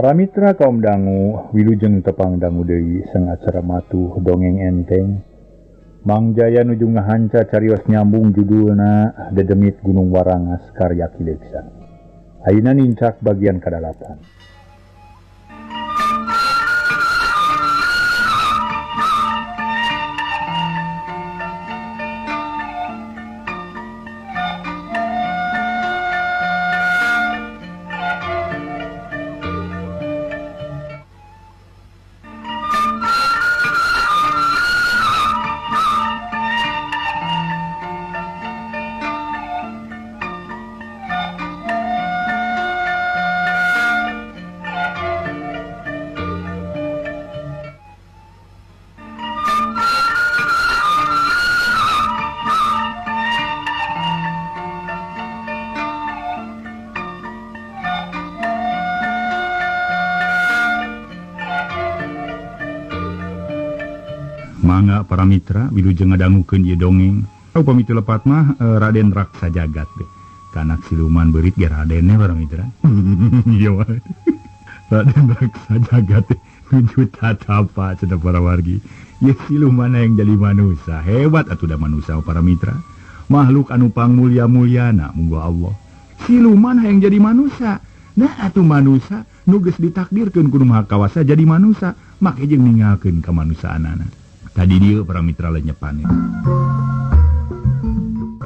Para mitra kaum dangu wilujeng tepang dangu deui sang acara matuh dongeng enteng. Mang Jaya nuju ngahanca carios nyambung judulna Dedemit Gunung Warangas karya Ki Leksa. Ayeuna nincak bagian kadalapan. Mangga para mitra wilujeng ngadangukeun ieu dongeng. Upami teu lepat mah Raden Raksa Jagat deh. Kanak siluman beurit ge Raden para mitra. Ieu wae. Raden Raksa Jagat nuju tatapa cenah para wargi. Ieu siluman yang jadi manusia. Hebat atuh da manusia para mitra. Makhluk anu pangmulia-muliana munggo Allah. Siluman yang jadi manusia. Nah atuh manusia nu geus ditakdirkeun ku Nu Maha Kawasa jadi manusia, make jeung ninggalkeun kamanusiaanana. Tadi dia para mitra lenyepan.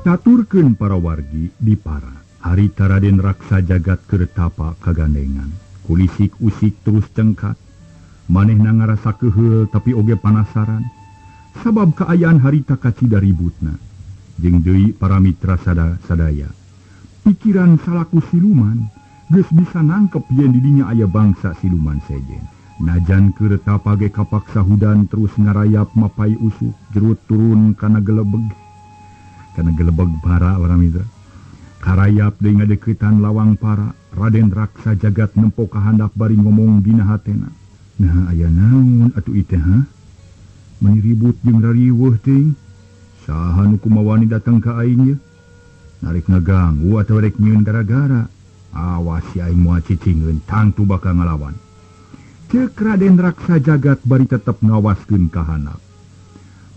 Taturkeun para wargi di para. Harita Raden Raksa Jagat keur tapa kagandengan. Kulisik usik terus cengkat. Manehna ngarasa keuheul tapi oge panasaran. Sabab kaayaan harita kacida ributna. Jeung deui para mitra sadaya. Pikiran salaku siluman geus bisa nangkep yen di dinya aya bangsa siluman sejen. Najan keur tapa ge kapaksa hudan terus ngarayap mapai usuk jerut turun kana gelebeg. Kana gelebeg bara para mitra. Karayap deui ngadeuketan lawang para. Raden Raksa Jagat nempo ka handap bari ngomong dina hatena. Nah aya naon atuh ieu teh ha? Meuni ribut jeung rariweuh teuing. Saha nu kumawani datang ka aing ye? Narek ngaganggu atawa rek nyieun gara-gara. Awas si aing moal cicingeun tangtu bakal ngalawan. Ceuk Raden Raksa Jagat bari tetep ngawaskeun ka handap.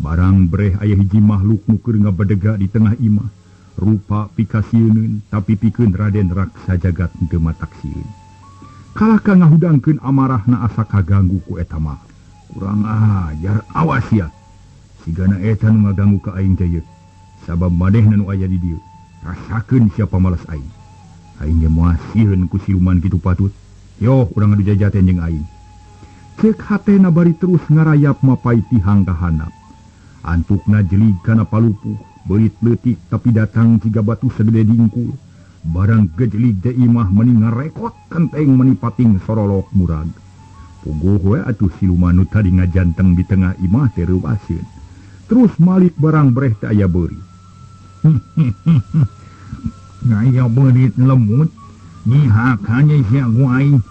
Barang breh aya hiji makhluk nu keur ngabedega di tengah imah. Rupa pikasieuneun tapi pikeun Raden Raksa Jagat henteu matak sieun. Kalah ka ngahudangkeun amarahna asa kaganggu ku eta mah. Kurang ajar awas ya. Sigana eta nu ngaganggu ka aing teh ye. Sabab manehna nu aya di dieu. Rasakeun sia pamalas aing. Aing ge moal sieun ku siluman kitu patut. Yoh urang ngadu jajaten jeung aing. Ceuk hatena bari terus ngarayap mapai tihang ka handap. Antukna jelig kana palupuh, beurit leutik tapi datang siga batu sagede dingkul. Barang gejelig teh imah meuni ngarekot kenteng meuni pating sorolok murag. Puguh we atuh siluman nu tadi ngajanteng di tengah imah teh reuaseun. Terus malik barang breh teh aya beurit. Ngaya beurit lemut, nyihakan sia ku aing.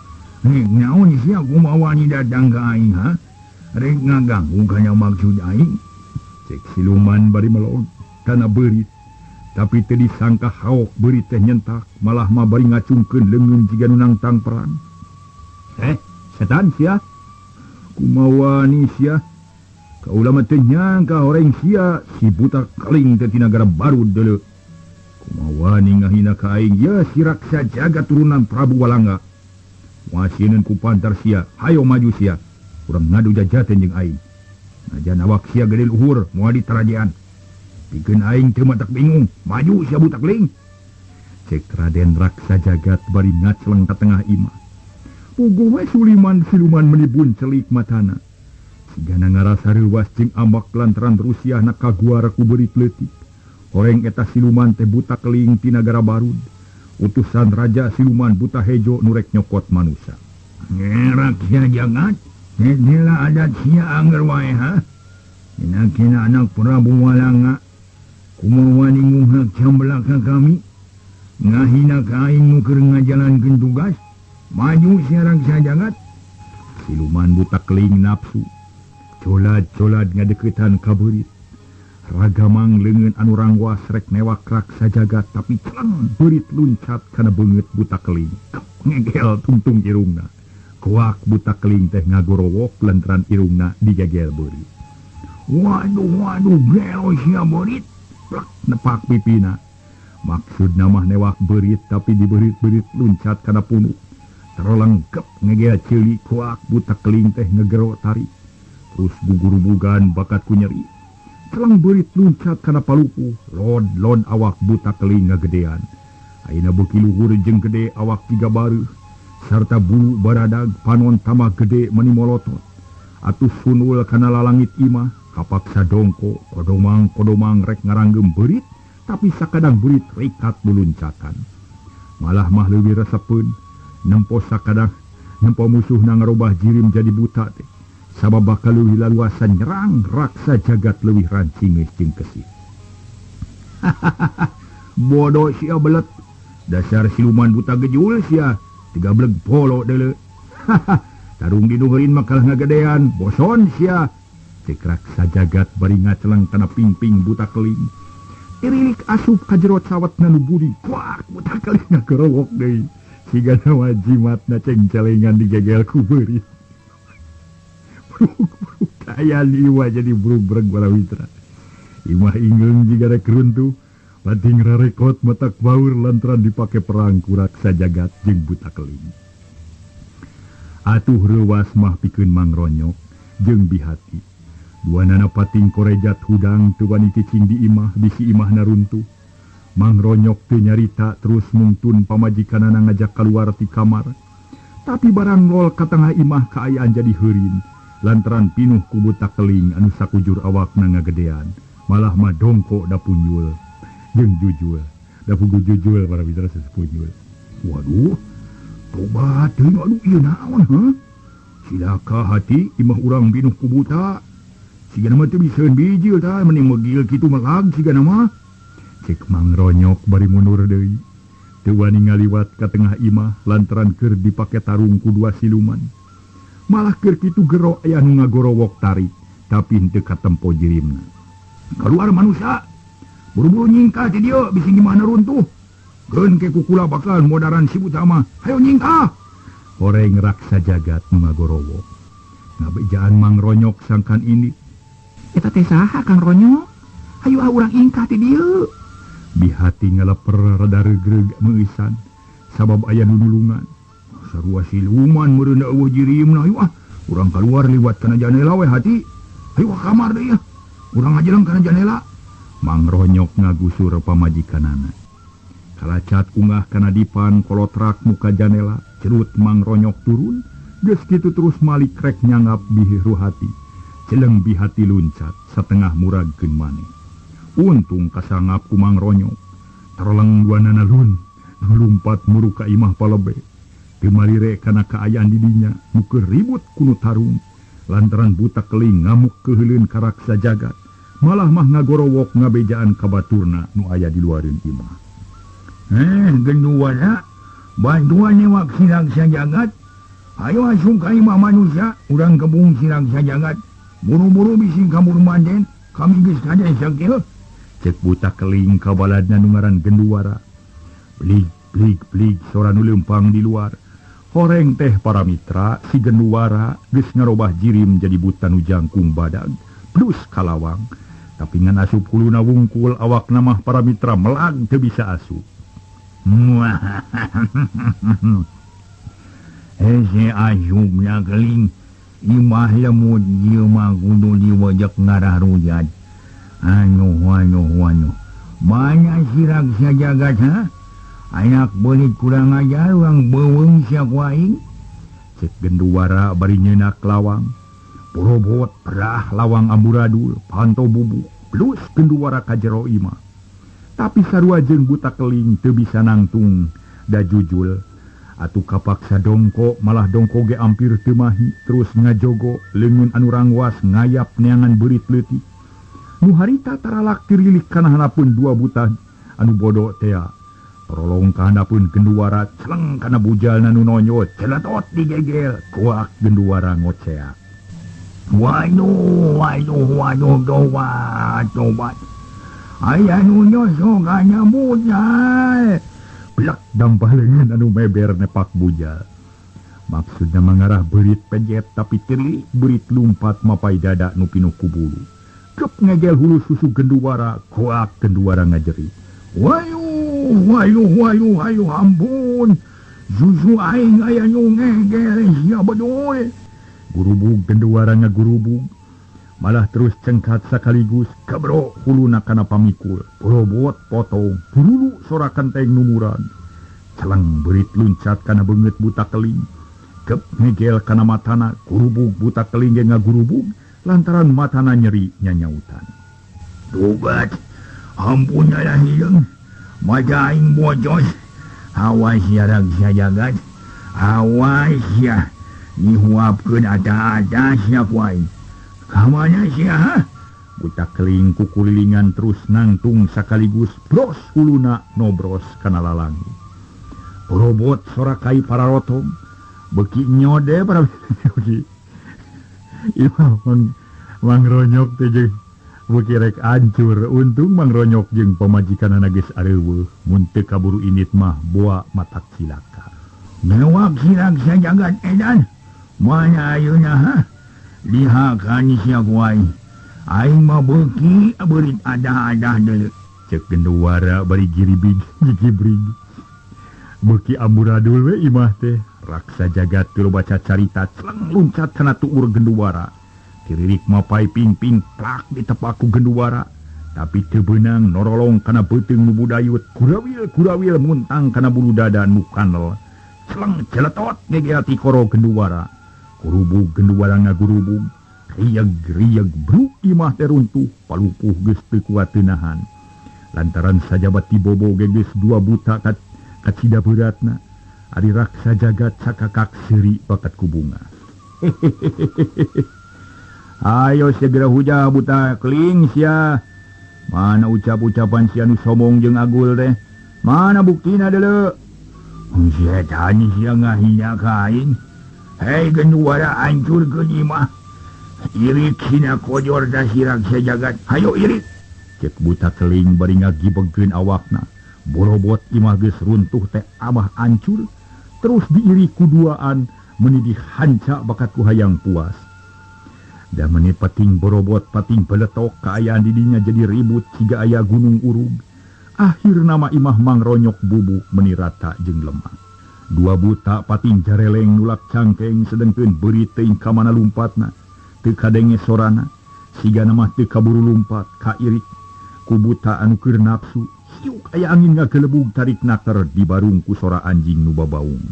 Rek naon sia kumawani datang ka aing ha? Rek ngaganggu kana maksud aing. Cek siluman bari melog kana beurit. Tapi teu disangka haok beurit teh nyentak, malah mah bari ngacungkeun leungeun jiga nu nangtang perang. Setan sia. Kumawani sia. Kaula mah teu nyangka horeng sia si buta keling teh tina nagara Barud deuleu. Kumawani ngahina ka aing ye si Raksa Jagat turunan Prabu Walangga. Wasieun ku pantar sia, hayo maju sia. Urang ngadu jajaten jeung aing. Najan awak sia gede luhur moal ditarajean. Pikeun aing teu matak bingung, maju sia butak ling. Cek Raden Raksa Jagat bari ngacleng ka tengah imah. Puguh we suliman siluman meuni buncelik matana. Sigana ngarasa reuwas jeung ambak lantaran rusiahna kaguar ku beurit leutik. Horeng eta siluman teh buta keling ti nagara Barud. Utusan raja siluman buta hejo nurek nyokot manusia. Ngerak sia jagat, nila adat sia angger wae ha. Kina anak Prabu Walangga, kumawani nguhak cambelaka kami, ngahina ka aing nu keur ngajalankeun tugas, maju sia Raksa Jagat. Siluman buta keling nafsu, colad-colad ngadeukeutan ka beurit. Ragamang leungeun anu rangwas rek newak Raksa Jagat tapi celeng beurit luncat kana beungeut buta keling. Ngegel tungtung irungna. Kuak buta keling teh ngagorowok lantaran irungna digegel beurit. Waduh waduh gelo sia beurit. Plek nepak pipina. Maksudna mah newak beurit tapi diberit-berit luncat kana punuk. Terlengkep ngegel ceuli kuak buta keling teh ngegero tarik. Terus gugurubugan bakat ku nyeri. Celeng beurit luncat kana palupuh, lod-lod awak buta keling ngagedean. Ayeuna beuki luhur jeung gede awak tiga bareuh sarta bulu baradag panon tambah gede meni molotot. Atuh sunul kana lalangit imah, kapaksa dongko kodomang-kodomang rek ngaranggem beurit, tapi sakadang beurit rikat luluncakan. Malah mah leuwih resepeun, nempo sakadang nempo musuhna ngarobah jirim jadi buta teh. Sabab bakal leuwih laluasa nyerang raksa jagat leuwih rancing jeung kesih. Bodoh sia belet. Dasar siluman buta gejul sia, tiga beleg polo deuleu. Tarung dinuheurin mah kalah ngagedean, boson sia. Cek raksa jagat bari ngaceleng kana pingping buta keling. Tirilik asup ka jero cawatna nu budi, kuak buta keling ngagerowok deui. Sigana wajimatna cengcelengan digegel ku beurit. Bruk-bruk aya liwa jadi bruk-bruk para mitra. Imah ingeung jiga rek runtuh, pating rarekot matak baur lantaran dipake perang ku raksa jagat jeung buta keling. Atuh reuwas mah pikeun mangronyok jeung bihati. Duanana pating korejat hudang teu wani cicing di imah bisi imahna runtuh. Mangronyok teu nyarita terus mungtun pamajikanana ngajak kaluar ti kamar. Tapi barang lol ka tengah imah kaayaan jadi heurin. Lantaran pinuh ku buta keling anu sakujur awakna ngagedean, malah mah dongko da punjul jeung jujul, da pugu jujul para mitra sespunjul. Waduh, tobat teuing aduh ieu naon heuh? Silaka hati imah urang pinuh ku buta. Sigana mah teu biseun bijil tah mending megil kitu melag sigana mah. Cek Mangronyok bari mundur deui. Teu wani ngaliwat ka tengah imah lantaran keur dipake tarung ku dua siluman. Malah keur kitu gero aya nu ngagorowok tarik, tapi henteu katempo jirimna. Kaluar manusia, buru-buru nyingkah ti dieu bisi gimana runtuh. Geun ke kukula bakal modaran si buta mah. Hayo nyingkah. Horeng raksa jagat nu ngagorowok. Ngabejaan Mangronyok sangkan ini. Eta teh saha Kang Ronyok? Hayu ah urang ingkah ti dieu. Bihati ngaleper rada regreg meuisan sabab aya nu nulungan. Sarua siluman meureun da eueuh jirimna hayu ah urang kaluar liwat kana janela we hati. Hayu ka kamar deui ah. Urang ngajeleng kana janela. Mangronyok ngagusur pamajikanana. Kalacat unggah kana dipan kolotrak muka janela, cerut Mangronyok turun, geus kitu terus malik rek nyangap bihiru hati. Celeng bihati luncat satengah muragkeun maneh. Untung kasangap ku Mangronyok. Terleng duanana lun, lumpat muru ka imah palebe. Teu malire kana kaayaan di dinya, nu keur ribut kunu tarung. Lantaran buta keling ngamuk keuheuleun ka raksa jagat. Malah mah ngagorowok ngabejaan ka baturna nu aya di luareun imah. Genduwana, bantuan newak si raksa jagat. Hayo asup ka imah manusia, urang kebung si raksa jagat. Buru-buru bisi kabur manden, kami geus kade sakieu. Cek buta keling ka baladna nu ngaran Genduwara. Blig blig blig sora nu leumpang di luar. Horeng teh para mitra si Genduwara geus ngarobah jirim jadi buta nu jangkung badag plus kalawang. Tapi ngan asup huluna wungkul awakna mah para mitra melag teu bisa asup. Hese asupna keling imah lemut ieu mah kudu diwajek ngarah rujat. Anuh anuh anuh. Banyak si raksa jagat ha? Anak beulit kurang ajar urang beuweung sia ku aing. Cek Genduwara bari nyeunak lawang. Borobot perah lawang amburadul, panto bubuk, plus Genduwara ka jero imah. Tapi sarua jeung buta keling teu bisa nangtung da jujul. Atuh kapaksa dongko, malah dongko ge ampir teu mahi, terus ngajogo leungeun anu rangwas ngayap neangan beurit leutik. Nu harita taralak tirilik kana handapeun dua buta anu bodo tea. Torolong ka handapeun Genduwara celeng kana bujalna nu nonyo, celetot digegel, kuak Genduwara ngocea. Waduh, waduh, waduh, tobat, tobat. Aya nu nyosok kana bujal. Plek dampah leungeun anu meber nepak bujal. Maksudna mangarah beurit pejet tapi tiri beurit lumpat mapai dada nu pinuh ku bulu. Kep ngegel hulu susu genduwara, koak genduwara ngajeri. Wayu, wayu, wayu, wayu, ampun. Susu aing aya nu ngegel sia bedul. Gurubug genduwara ngagurubug. Malah terus cengkat sekaligus kebro huluna kana pamikul. Borobot potong, burulu sora kenteng numuran. Celeng beurit luncat kana beungeut buta keling. Kep ngegel kana matana, gurubug buta keling ge ngagurubug lantaran matana nyeri nyanyautan. Tobat, ampun lah hideung. Maja aing bojos. Awas ya raksa jagat. Awas ya dihuapkeun ada-ada sia ku aing. Kamana sia ha? Buta keling kukulilingan terus nangtung sekaligus bros huluna nobros kana lalangi. Borobot sora kai pararotong. Beki nyode para imah Mang Ronyok teh jeung beuki rek ancur. Untung Mang Ronyok jeung pamajikanana geus areuweuh. Mun teu kaburu init mah boa matak cilaka. Newak sirak sajagat edan. Mana ayeuna ha? Lihakan sia ku aing. Aing mah beuki beurit adah-adah deuleu. Cek genduwara bari giribig gigibrig. Beuki amburadul we imah teh. Raksa jagat teu loba carita celeng luncat kana tuur genduwara. Tiririk mapai ping-ping plak ditepak ku genduwara. Tapi teu beunang norolong kana beuteung nu budayut. Kurawil-kurawil muntang kana bulu dada nu kanel. Celeng celetot gegel tikoro genduwara. Kurubug genduwara ngagurubug. Rieg-rieg bruk imah teh runtuh. Palupuh geus teu kuat teu nahan. Lantaran sajabat dibobo ge geus dua buta kacida beuratna. Ari raksa jagat cakakak seuri bakat ku bunga. Ayo segera hujah buta keling sia. Mana ucap-ucapan sia nu somong jeung agul teh? Mana buktina deuleu? Setan sia ngahina ka aing. Hei genduwara hancurkeun imah. Irit sina kojor da si raksa jagat. Hayo irit. Cek buta keling bari ngagibegkeun awakna. Borobot imah geus runtuh teh amah ancur. Terus diiri kuduaan meni dihanca bakat ku hayang puas. Da meni pating borobot pating beletok kaayaan didinya jadi ribut siga aya gunung urug. Akhir nama imah Mang Ronyok bubuk meni rata jeung lemah. Dua buta pating jareleng nulak cangkeng sedengkeun beurit teuing ka mana lumpatna. Teu kadenge sorana, siga nama teu kaburu lumpat kairik ku buta anu keur nafsu. Hiuk aya angin ngagelebug tarik naker dibarung ku sora anjing nu babaung.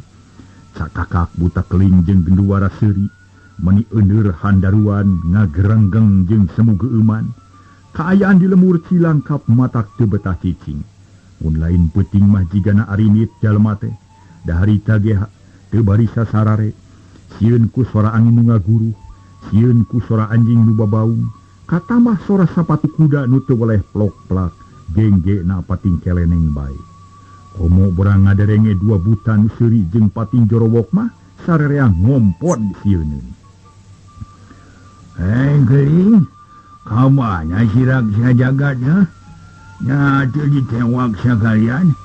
Cakakak buta keling jeung genduwara seuri, meni euneur handaruan ngagerenggeng jeung semu geueuman. Kaayaan di lemur Cilangkap matak teu betah cicing. Mun lain peuting mah jigana arinit jalma teh. Da harita ge teu barisa sarare. Sieun ku sora angin nu ngaguruh, sieun ku sora anjing nu babaung, katamah sora sapatu kuda nu teu weleh plok-plak. Gengge na pating keleneng bae. Komo borang ngaderenge dua buta nu seuri jeung pating jorowok mah sarerea ngompon sieuneun. Hei geuling, ka mana si raksa jagat ha? Nya teu ditewak sakalian.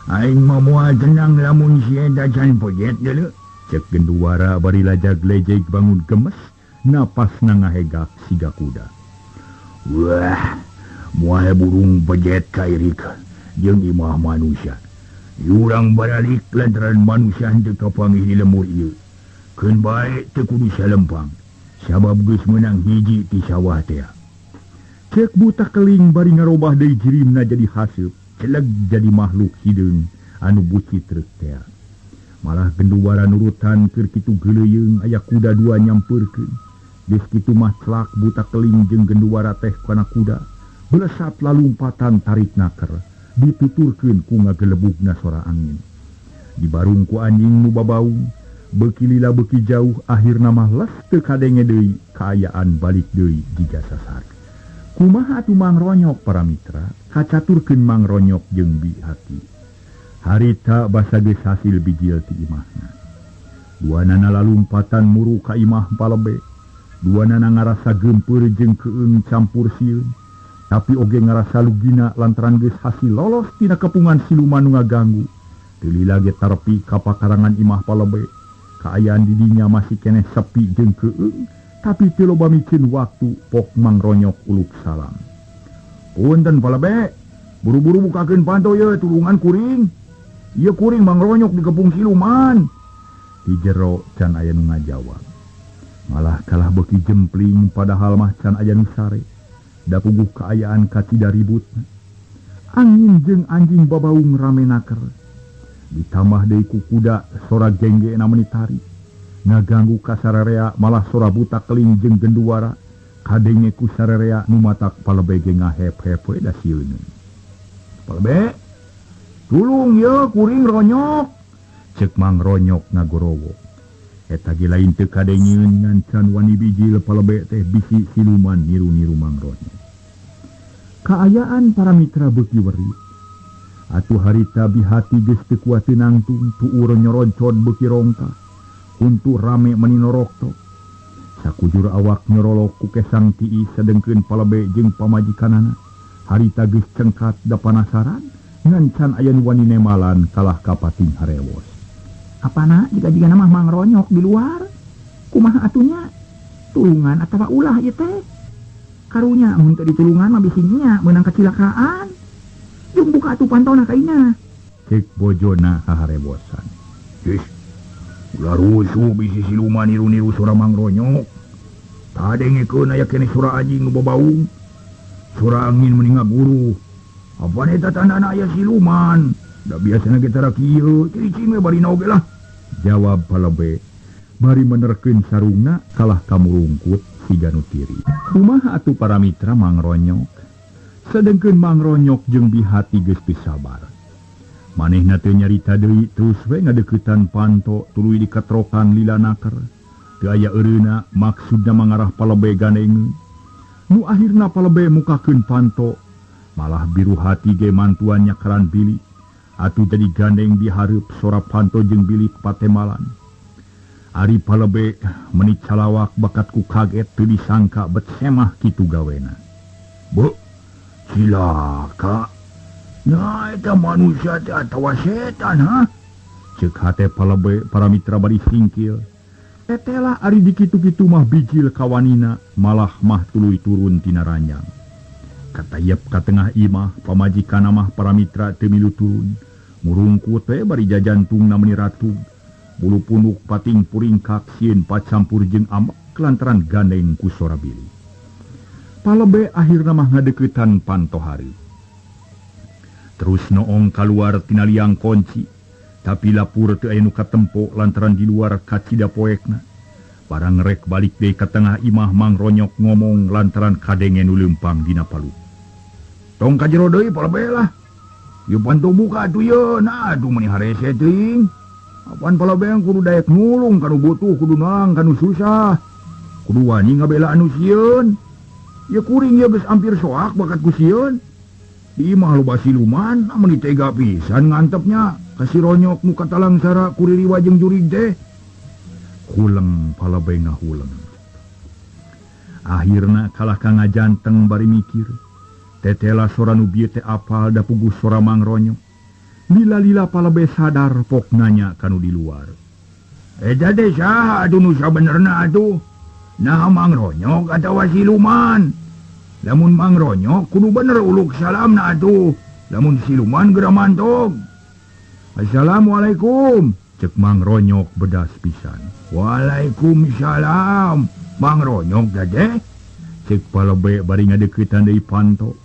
Aing mah moal tenang lamun si eta can pejet deuleu. Cek genduwara bari lajag-lejeg bangun gemes, napasna ngahegak siga kuda. Wah, moal burung pejet kairik jeung imah manusia. Yurang baralik lantaran manusia henteu kapanggih di lemur ieu. Keun bae teu kudu salempang, sabab geus meunang hiji ti sawah teh. Cek buta keling bari ngarobah deui jirimna jadi haseup, celeg jadi makhluk hideung anu bucit reuk teh. Malah genduwara nurutan keur kitu geuleuyeung aya kuda dua nyampeurkeun. Geus kitu mah celak buta keling jeung genduwara teh kana kuda. Belesat lalumpatan tarik naker, dituturkeun ku ngagelebugna sora angin. Dibarung ku anjing nu babaung, beuki lila beuki jauh akhirna mah les teu kadenge deui kaayaan balik deui jiga sasar. Kumaha atuh Mang Ronyok para mitra, kacaturkeun Mang Ronyok jeung Bi Hati. Harita basa geus hasil bijil ti imahna. Duanana lalumpatan muru ka imah palebe. Duanana ngarasa geumpeur jeung keung campur sieun. Tapi oge ngarasa lugina lantaran geus hasil lolos tina kepungan siluman nu ngaganggu. Teu lila ge tarepi ka pakarangan imah palebe. Kaayaan didinya masih keneh sepi jeung keueung, tapi teu loba micin waktu pok Mang Ronyok uluk salam. Punten palebe, buru-buru bukakeun panto ye tulungan kuring. Ieu kuring Mang Ronyok dikepung siluman. Di jero can aya nu ngajawab. Malah kalah beuki jempling padahal mah can aya nu sare. Da puguh kaayaan kacida ributna. Angin jeung anjing babaung rame naker. Ditambah deui ku kuda sora genggena meuni tari. Ngaganggu ka sararea malah sora buta keling jeung genduara. Kadenge ku sararea nu matak palebe ge ngahep-hep we da sieun. Palebe, tulung ye kuring Ronyok. Ceuk Mang Ronyok ngagorowo. Eta ge lain teu kadengeun ngan can wani bijil palebe teh bisi siluman niru-niru Mang Ronyok. Kaayaan para mitra beuki weri. Atuh harita bihati geus teu kuat teu nangtung tuur nyoroncod beuki rongka. Huntu rame meni noroktok. Sakujur awak nyorolok ku kesang tiis sadengkeun palebe jeung pamajikanana. Harita geus cengkat da panasaran ngan can aya nu wani nemalan kalah kapating harewos. Apana jiga-jiga mah Mang Ronyok di luar. Kumaha atunya? Tulungan atawa ulah ieu teh? Karunya mun teu ditulungan mah bisi nya meunang kacilakaan. Jeung buka atuh pantona ka ina. Cek bojona haharebosan. Ih, ulah rusuh bisi siluman niru-niru sora Mang Ronyok. Tadengekeun aya keneh sora anjing nu babaung. Sora angin meni ngaguru. Apan eta tandana aya siluman? Da biasana ge tara kieu, cicing we barina oge lah. Jawab palebe. Bari menerkeun sarungna kalah kamurungkut siga nu tiri. Kumaha atuh para mitra Mang Ronyok? Sedengkeun Mang Ronyok jeung bihati geus teu sabar. Manehna teu nyarita deui terus we ngadeuketan panto tuluy dikatrokan lila naker. Teu aya eureuna maksudna mangarah palebe gandengeun. Nu akhirna palebe mukakeun panto, malah biru hati ge mantuan nyakaran bilik. Atuh jadi gandeng dihareup sora panto jeung bilik patemalan. Ari palebe meni calawak bakat ku kaget teu disangka bet semah kitu gawena. Bu, cilaka. Nah, eta manusia teh atawa setan, ha? Ceuk hate palebe para mitra bari singkil. Tetelah ari dikitu-kitu mah bijil kawanina, malah mah tuluy turun tina ranjang. Katayep ka tengah imah, pamajikanna mah para mitra teu milu turun. Murungkut we bari jajantungna meuni ratug. Bulu punduk pating puringkak sieun pacampur jeung ambek lantaran gandeng ku sora bilik. Palebe akhirna mah ngadeuketan panto hareup. Terus noong kaluar tina liang kunci, tapi lapur teu aya nu katempo lantaran di luar kacida poekna. Barang rek balik deui ka tengah imah Mang Ronyok ngomong lantaran kadenge nu leumpang dina paluk. Tong ka jero deui palebe lah. Ieu panto buka atuh ye, nah atuh meuni harese teuing. Apaan palebe kudu daek nulung kanu butuh, kudu nang kanu susah. Kudu wani ngabela anu sieun. Ieu kuring ieu geus hampir soak bakat ku sieun. Di imah loba siluman, meuni tega pisan ngantepnya. Ka si Ronyok nu katalangsara kuririwa jeung jurig teh. Huleng palebe ngahuleng. Akhirna kalah ka ngajanteng bari mikir. Tetela sora nu bieu teh apal da puguh sora Mang Ronyok. Lila-lila palebe sadar pok nanya kanu di luar. Eta teh saha atuh nu sabenerna atuh? Nah Mang Ronyok atawa siluman? Lamun Mang Ronyok kudu bener uluk salamna atuh. Lamun siluman geura mantog. Assalamualaikum. Cek Mang Ronyok bedas pisan. Waalaikumsalam. Mang Ronyok teh? Cek palebe bari ngadeuketan deui panto.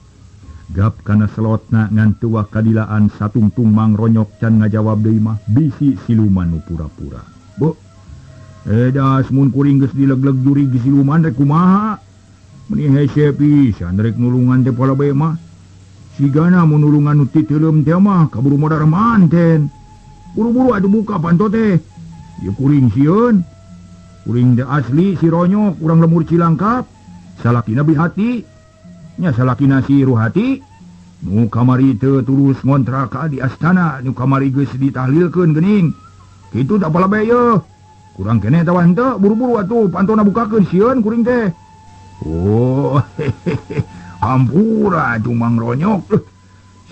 Gap kana selotna ngan teu kadilaan satungtung Mang Ronyok can ngajawab deui mah bisi siluman nu pura-pura. Bu, edas mun kuring geus dilegleg jurig siluman rek kumaha? Meni hese pisan rek nulungan teh palebe mah. Sigana mun nulungan nu titeuleum teh mah kaburu modar manten. Buru-buru atuh buka panto teh. Ieu kuring sieun. Kuring teh asli si Ronyok urang lemur Cilangkap. Salakina bihati. Nya salakina si Ruhati. Nu kamari teu tulus ngontrak di astana, nu kamari geus ditahlilkeun geuning. Kitu tak palebe ye. Kurang keneh tawa henteu, buru-buru atuh pantona bukakeun sieun kuring teh. Oh, hampura atuh Mang Ronyok.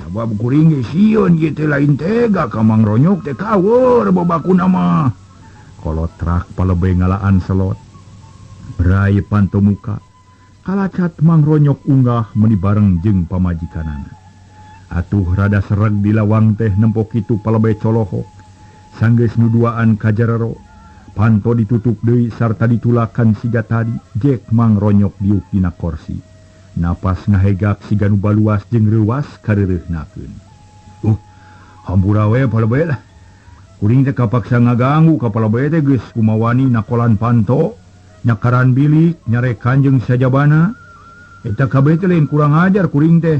Sabab kuring ge sieun ieu teh lain tega ka Mang Ronyok teh kaweur babakuna mah. Kolotrak palebe ngalaan selot. Rai panto muka. Kalacat Mangronyok unggah meni bareng jeung pamajikanana. Atuh rada sereg di lawang teh nempo kitu palebe colohok. Sanggeus nu duaan kajarero. Panto ditutup deui sarta ditulakan siga tadi, jek Mangronyok diuk dina korsi. Napas ngahegak siga nu baluas jeung reuwas kareureuhnakeun. Hampura we palebe lah. Kuring teh kapaksa ngaganggu ka palebe teh geus kumawani nakolan panto, nyakaran bilik, nyarekan jeung sajabana. Eta kabeh teh lain kurang ajar kuring teh.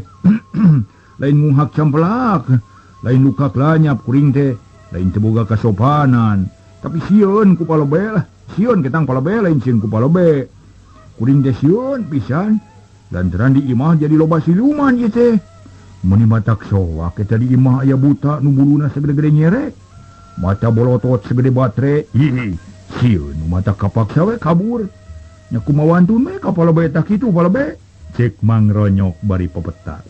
Lain ngunghak camplak, lain lukak lanyap kuring teh, lain teu boga kasopanan. Tapi sieun ku palebe lah, sieun ketang palebe lain sieun ku palebe. Kuring teh sieun pisan, lantaran di imah jadi loba siluman ieu teh. Meuni matak soak eta di imah aya buta nu buluna sagede-gede nyerek, mata bolotot segede batre. Hihi, sieun nu mata kapaksa we kabur. Nya kumaha wantun we ka palebe tah kitu palebe. Cek Mangronyok bari pepeta.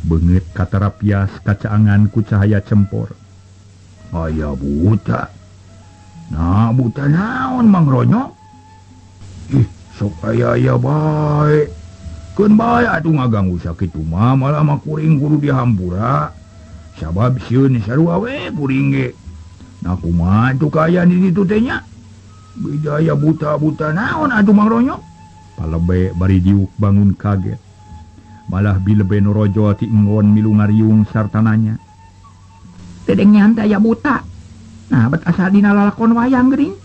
Beungeut katarapias kacaangan ku cahaya cempor. Aya buta. Nah, buta naon Mangronyok? Ih, sok aya-aya bae. Keun bae atuh ngaganggu sakitu mah, malah mah kuring kudu dihampura. Sabab sieun sarua we kuring ge. Nah, kumaha atuh kaayaan di ditu teh nya? Beda aya buta-buta naon atuh Mangronyok? Palebe bari diuk bangun kaget. Malah bilebe nu rojo ti enggon milu ngariung sarta nanya. Dedeng nyantai aya buta. Nah, bet asa dina lalakon wayang geuning.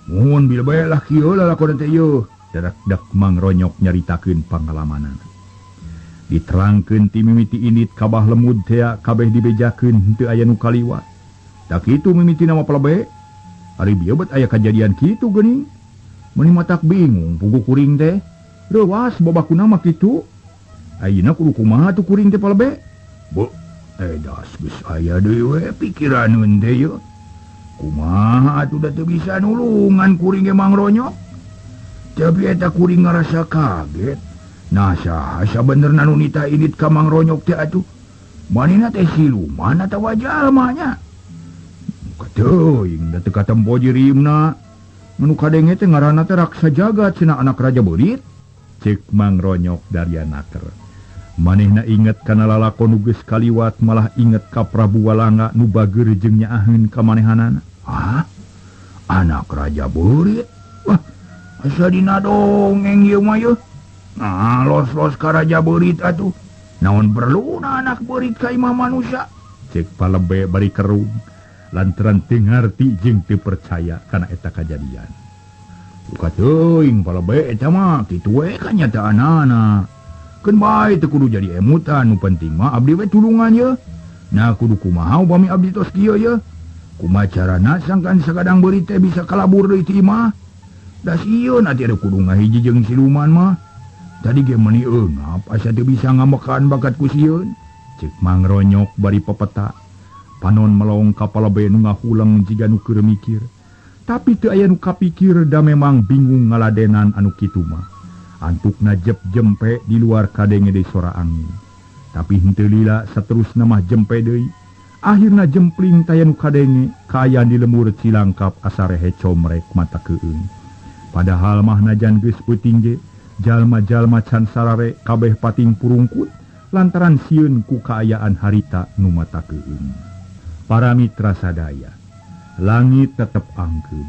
Mun bilebe lah kieu lalakon teh ieu. Dadak-dak Mangronyok nyaritakeun pangalamanana. Diterangkeun ti mimiti indit kabah lemud tea kabeh dibejakeun henteu aya nu kaliwat. Tak kitu mimiti nama palebe. Ari bieu bet aya kajadian kitu geuning. Meuni matak bingung puguh kuring teh. Reuwas babakuna mah kitu. Ayeuna kudu kumaha tuh kuring teh palebe? Beuh, edas geus aya deui we pikiraneun teh yeuh. Kumaha atuh da teu bisa nulungan kuring ge Mangronyok. Tapi eta kuring ngarasa kaget. Nah saha sabenerna nu nitah indit ka Mangronyok teh atuh? Manehna teh siluman atawa jalma nya? Kateuing da teu katempo jirimna. Nu kadenge teh ngaranna teh Raksa Jagat cenah anak raja beurit. Cek Mangronyok daria naker. Manehna inget kana lalakon nu geus kaliwat, malah inget ka Prabu Walanga nu bageur jeung nyaaheun ka manehanana. Hah? Anak raja beurit? Wah, asa dina dongeng ieu mah yeuh. Nah, los-los ka raja beurit atuh. Naon perluna anak beurit ka imah manusia? Cek palebe bari kerung lantaran teu ngarti jeung teu percaya kana eta kajadian. Buka teuing palebe eta mah kitu we kanyataanana. Keun bae teu kudu jadi emutan, nu penting mah abdi we tulungan yeuh. Nah kudu kumaha upami abdi tos kieu yeuh? Kumaha carana sangkan sakadang beurit teh bisa kalabur deui ti imah? Da sieun atuh kudu ngahiji jeung siluman mah. Tadi ge meuni eungap asa teu bisa ngamekan bakat ku sieun. Cek Mangronyok bari pepeta. Panon melong ka palebe nu ngahuleng jiga nu keur mikir. Tapi teu aya nu kapikir da memang bingung ngaladenan anu kitu mah. Antukna jep jempe di luar kadenge deui sora angin. Tapi henteu lila saterusna mah jempe deui. Akhirna jempling taya nu kadenge kaayaan di lemur Cilangkap asa rehe comrek mata keueung. Padahal mah najan geus peuting ge jalma-jalma can sarare kabeh pating purungkut lantaran sieun ku kaayaan harita nu mata keueung. Para mitra sadaya, langit tetep angkeun.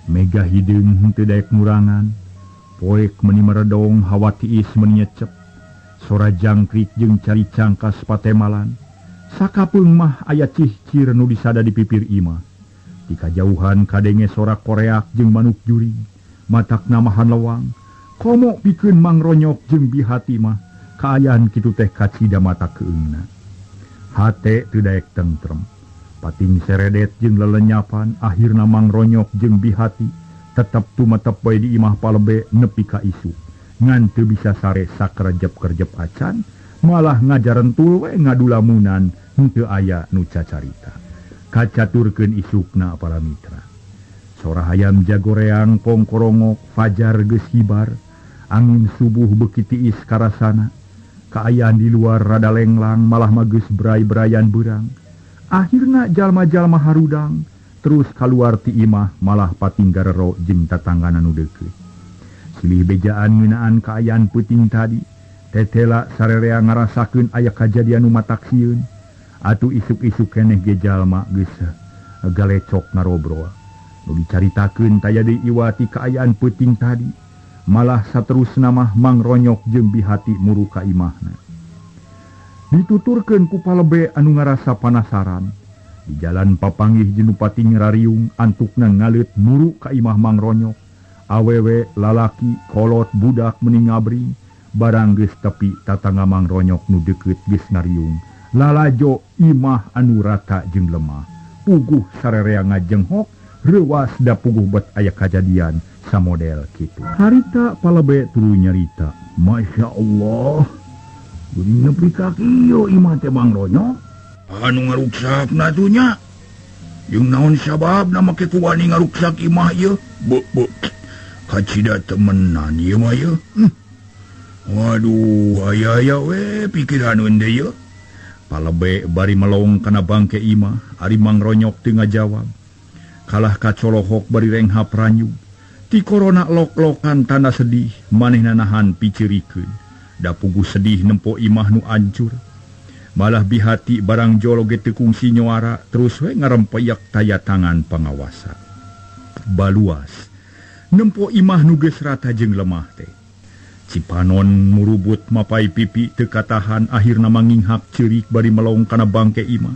Mega hideung henteu daek murangan. Poek meni meredong, hawa tiis meni nyecep. Sora jangkrik jeung cari cangkas patemalan. Sakapeung mah aya cihcir nu disada di pipir imah. Di kajauhan kadenge sora koreak jeung manuk jurig. Matak namahan lewang. Komo pikeun Mangronyok jeung bihati mah kaayaan kitu teh kacida mata keueungna. Hate teu daek tentrem. Pating seredet jeung lelenyapan, akhirna Mangronyok jeung bihati tetep tumetep bae di imah palebe nepi ka isuk. Ngan teu bisa sare sakerjep-kerjep acan, malah ngajarentul we ngadulamunan henteu aya nu cacarita. Kacaturkeun isukna para mitra. Sora hayam jagoreang kongkorongok, fajar geus hibar, angin subuh beuki tiis karasana. Kaayaan di luar rada lenglang, malah mah geus brai-brayan beurang. Akhirna jalma-jalma harudang Terus kaluar ti imah malah pating garero jeung tatanggana nu deukeut. Silih bejaan ngeunaan kaayaan peuting tadi, tetela sarerea ngarasakeun aya kajadian nu matak sieun. Atuh isuk-isuk keneh ge jalma geus galecok ngarobrol. Nu dicaritakeun taya deui iwati kaayaan peuting tadi, malah saterusna mah Mang Ronyok jeung Bihati muru ka imahna. Dituturkeun ku palebe anu ngarasa panasaran. Di jalan papanggih jeung pating rariung antukna ngaleut muru ka imah Mang Ronyok. Awewe lalaki kolot budak meni ngabring, barang geus tepi tatangga Mang Ronyok nu deukeut geus ngariung. Lalajo imah anu rata jeung lemah. Puguh sarerea ngajenghok, reuwas da puguh bet aya kajadian samodel kitu. Harita palebe tuluy nyarita, Masya Allah, geuning nepi ka kieu imah teh Mang Ronyok. Anu ngaruksak na nya. Jeung naon sababna make ku wani ngaruksak imah ieu? Be be. Kacida temenan ieu mah ieu. Waduh, aya-aya we pikiran deui ieu. Palebe bari melong kana bangke imah, ari Mang Ronyok teu ngajawab. Kalah kacolohok bari renghap ranyug. Ti korona lok-lokan tanda sedih, manehna nahan picirikeun. Da puguh sedih nempo imah nu ancur. Malah Bihati barang jolo ge teu kungsi nyuara, terus we ngarempeyak taya tangan pangawasa. Baluas nempo imah nu geus rata jeung lemah teh. Cipanon murubut mapai pipi teu katahan, akhirna manginghak ceurik bari melong kana bangke imah.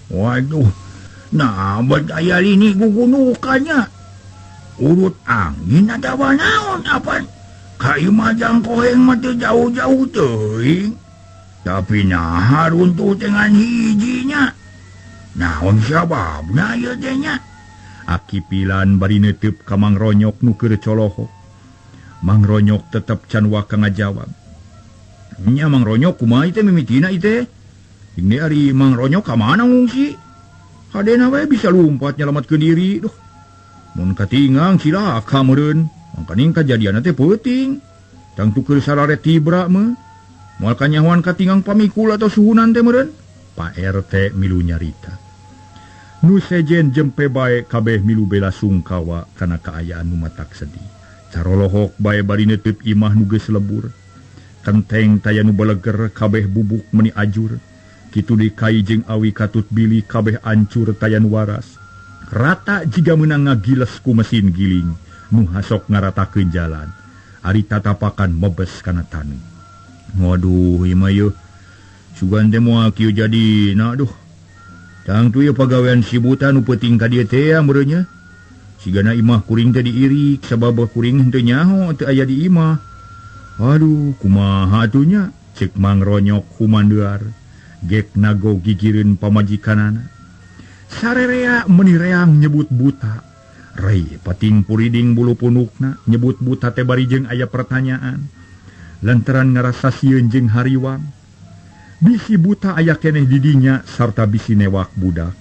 Waduh, nah bet aya lini gugunukannya. Urut angin atawa naon apan? Ka imah jang koheng mah teu jauh-jauh teuing. Tapi nah runtuh dengan hijinya. Naon sababna ieu teh nya? Aki Pilan bari neuteub ka Mang Ronyok nu keur colohok. Mang Ronyok tetep can waka ngajawab. Nya Mang Ronyok kumaha ieu teh mimitina ieu teh? Ini ari Mang Ronyok ka mana ngungsi? Hadena we bisa lumpat nyalamatkeun diri. Duh. Mun katingang cilaka meureun. Mangkaning kajadianna teh peuting. Tangtu keur sarare tibra mah. Moal kanyahoan katingang pamikul atau suhunan teh meureun. Pak RT milu nyarita. Nu sejen jempe bae kabeh milu bela sungkawa kana kaayaan nu matak sedih. Carolohok bae bari neuteub imah nu geus lebur. Kenteng taya nu beleger kabeh bubuk meni ajur. Kitu deui kai jeung awi katut bili kabeh ancur taya nu waras. Rata jiga meunang ngagiles ku mesin giling nu hasok ngaratakeun jalan. Ari tatapakan mebes kana tanu. Waduh, ieu mah ieu. Sugan teh moal kieu jadina duh. Tangtu ieu pagawean si buta nu peuting ka dieu teh meureun nya. Sigana imah kuring teh diirik sabab kuring henteu nyaho teu aya di imah. Aduh, kumaha atuh nya? Ceuk Mang Ronyok humandear. Gek nago gigireun pamajikanana. Sarerea meuni reang nyebut buta. Rei pating puriding bulu punukna nyebut buta teh bari jeung aya pertanyaan. Lantaran ngarasa sieun jeung hariwang. Bisi buta aya keneh di dinya sarta bisi newak budak.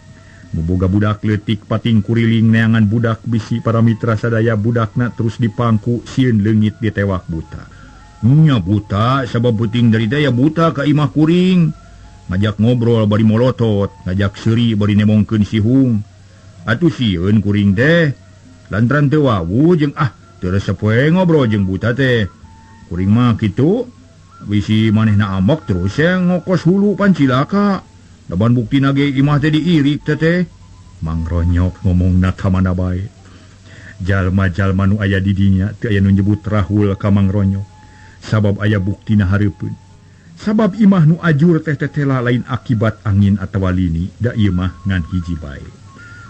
Nu boga budak leutik pating kuriling neangan budak bisi para mitra sadaya budakna terus dipangku sieun leungit ditewak buta. Nya buta sabab peuting dari daya buta ka imah kuring. Ngajak ngobrol bari molotot, ngajak seuri bari nemongkeun sihung. Atuh sieun kuring teh. Lantaran teu wawuh jeung ah teu resep we ngobrol jeung buta teh. Kuring mah kitu bisi manehna amok terus yang ngokos hulu pan cilaka. Laban buktina ge imah teh diirik teh teh. Mang Ronyok ngomongna ka mana bae. Jalma-jalma nu aya di dinya teu aya nu nyebut Rahul ka Mang Ronyok. Sabab aya buktina hareupeun. Sabab imah nu ajur teh tetela lain akibat angin atawa lini, da ieu mah ngan hiji bae.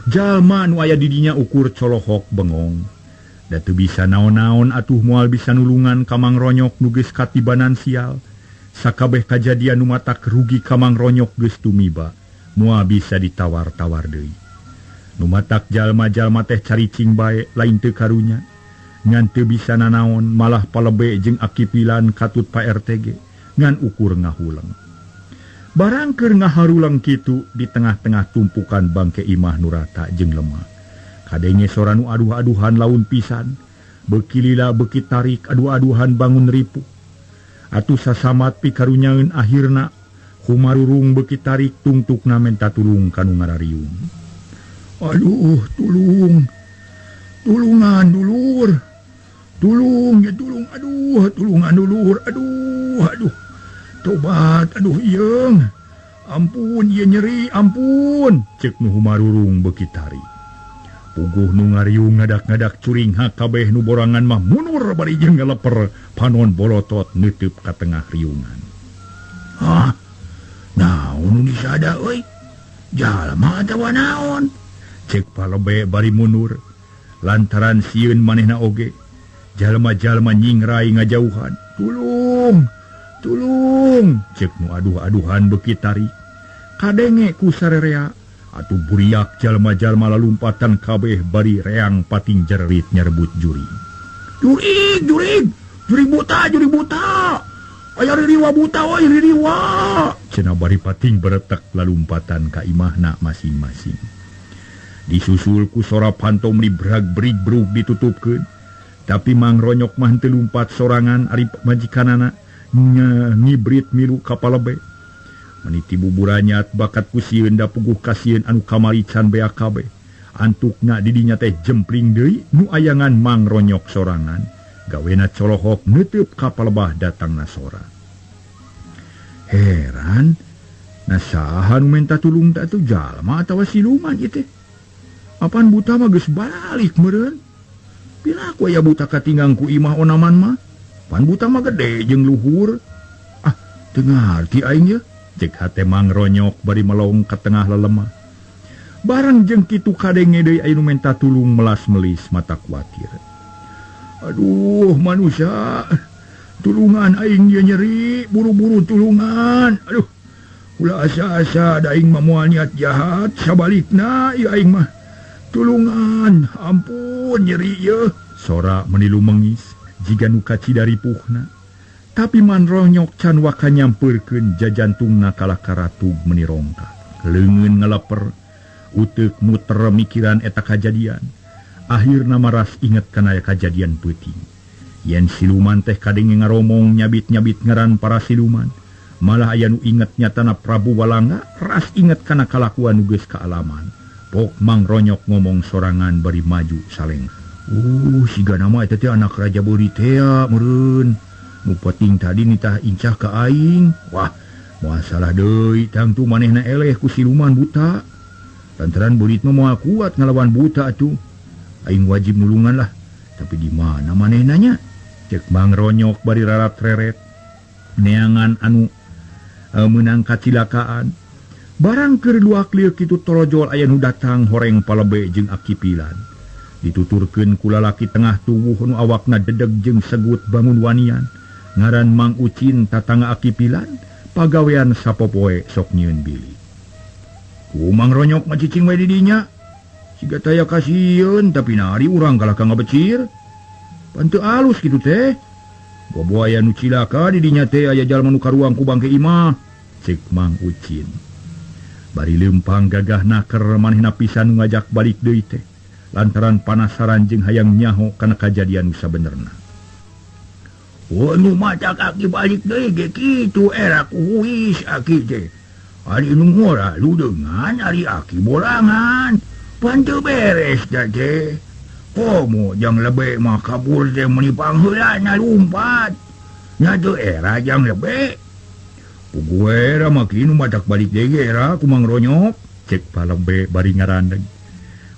Jalma nu aya di dinya ukur colohok bengong. Da teu bisa naon-naon atuh moal bisa nulungan ka Mang Ronyok nu geus katibanan sial. Sakabeh kajadian nu matak rugi ka Mang Ronyok geus tumiba, moal bisa ditawar-tawar deui. Nu matak jalma-jalma teh caricing bae lain teu karunya. Ngan teu bisa nanaon malah palebe jeung akipilan katut Pak RT ge ngan ukur ngahuleng. Barang keur ngaharuleng kitu di tengah-tengah tumpukan bangke imah nu rata jeung lemah. Kadenge sora nu aduh-aduhan laun pisan, beuki lila beuki tarik aduh-aduhan bangun ripuh. Atuh sasamat pikarunyaeun akhirna humarurung beuki tarik tungtukna menta tulung ka nu ngarariung. Aduh, tulung. Tulungan dulur. Tulung ya tulung, aduh, tulungan dulur. Aduh, aduh. Tobat, aduh ieung. Ampun ieu nyeri, ampun. Cek nu humarurung beuki tari. Puguh nu ngariung ngadak-ngadak curinghak kabeh nu borangan mah mundur bari jeung ngaleper panon bolotot neuteub ka tengah riungan. Hah? Naon nu disada euy? Jalma atawa naon? Cek palebe bari mundur. Lantaran sieun manehna oge. Jalma-jalma nyingrai ngajauhan. Tulung, tulung. Cek nu aduh-aduhan beuki tarik. Kadenge ku sarerea. Atuh buriak jalma-jalma lalumpatan kabeh bari reang pating jerit nyerebut juri. Jurig, jurig, jurig buta, jurig buta. Aya ririwa buta, oi ririwa. Cenah bari pating beretek lalumpatan ka imahna masing-masing. Disusul ku sora pantom dibrag-brig brug ditutupkeun. Tapi Mang Ronyok mah henteu lumpat sorangan ari majikanana ngibrit milu ka palebe. Meniti buburanyat bakat ku sieun da puguh kasieun anu kamari can beak kabeh. Antukna di dinya teh jempling deui nu ayangan Mang Ronyok sorangan. Gawena colohok neuteub ka palebah datangna sora. Heran, na saha nu menta tulung teh atuh jalma atawa siluman ieu teh? Apan buta mah geus balik meureun. Piraku aya buta katinggang ku imah onaman mah. Pan buta mah gede jeung luhur. Ah, teu ngarti aing ye. Cek hate Mang Ronyok bari melong ka tengah lelemah. Barang jeung kitu kadenge deui aya nu menta tulung melas-melis mata kuatir. Aduh, manusia. Tulungan aing ye nyeri, buru-buru tulungan. Aduh. Ulah asa-asa da aing mah moal niat jahat, sabalikna ieu aing mah. Tulungan, ampun nyeri ye. Sora menilu mengis jiga nu kacida ripuhna. Tapi Mang Ronyok can waka nyampeurkeun jajantungna kalah karatug meuni rongkak. Leungeun ngaleper, uteuk muter mikiran eta kajadian. Akhirna maras inget kana kajadian peuting. Yen siluman teh kadenge ngaromong nyabit-nyabit ngaran para siluman. Malah aya nu inget nyatana Prabu Walangga, ras inget kana kalakuan nu geus kaalaman. Pok Mang Ronyok ngomong sorangan bari maju saleng. Siga nama eta teh anak raja beuri teh meureun. Nu penting tadi nitah incah ka aing. Wah, moal salah deui tangtu manehna eleh ku siluman buta. Lantaran beurit mah moal kuat ngalawan buta atuh. Aing wajib nulungan lah. Tapi di mana manehna nya? Cek Mang Ronyok bari rarat-reret. Neangan anu meunang kacilakaan. Barang keur luak lieu kitu torojol aya nu datang horeng palebe jeung akipilan. Dituturkeun ku lalaki tengah tuwuh nu awakna dedeg jeung segut bangun wanian. Ngaran Mang Ucin tatangga akipilan, pagawean sapopoe sok nyieun bilik. Ku Mang Ronyok mah cicing we di dinya. Siga taya kasieun tapi nari urang kalah ka ngabecir. Pan teu alus kitu teh. Bobo aya nu cilaka di dinya teh aya jalma nu karuang ku bangke imah. Cek Mang Ucin. Bari leumpang gagah naker manehna pisan nu ngajak balik deui teh. Lantaran panasaran jeung hayang nyaho kana kajadian nu sabenerna. Oh, nu matak aki balik deui ge kitu era ku huis aki teh. Ari nu ngora ludeungan ari aki borangan. Pan teu beres da teh. Komo jang lebe mah kabur teh meuni pangheulana lumpat. Nya teu era jang lebe. Puguh era mah kinu matak balik deui ge era ku Mang Ronyok. Cek palebe bari ngarandeg.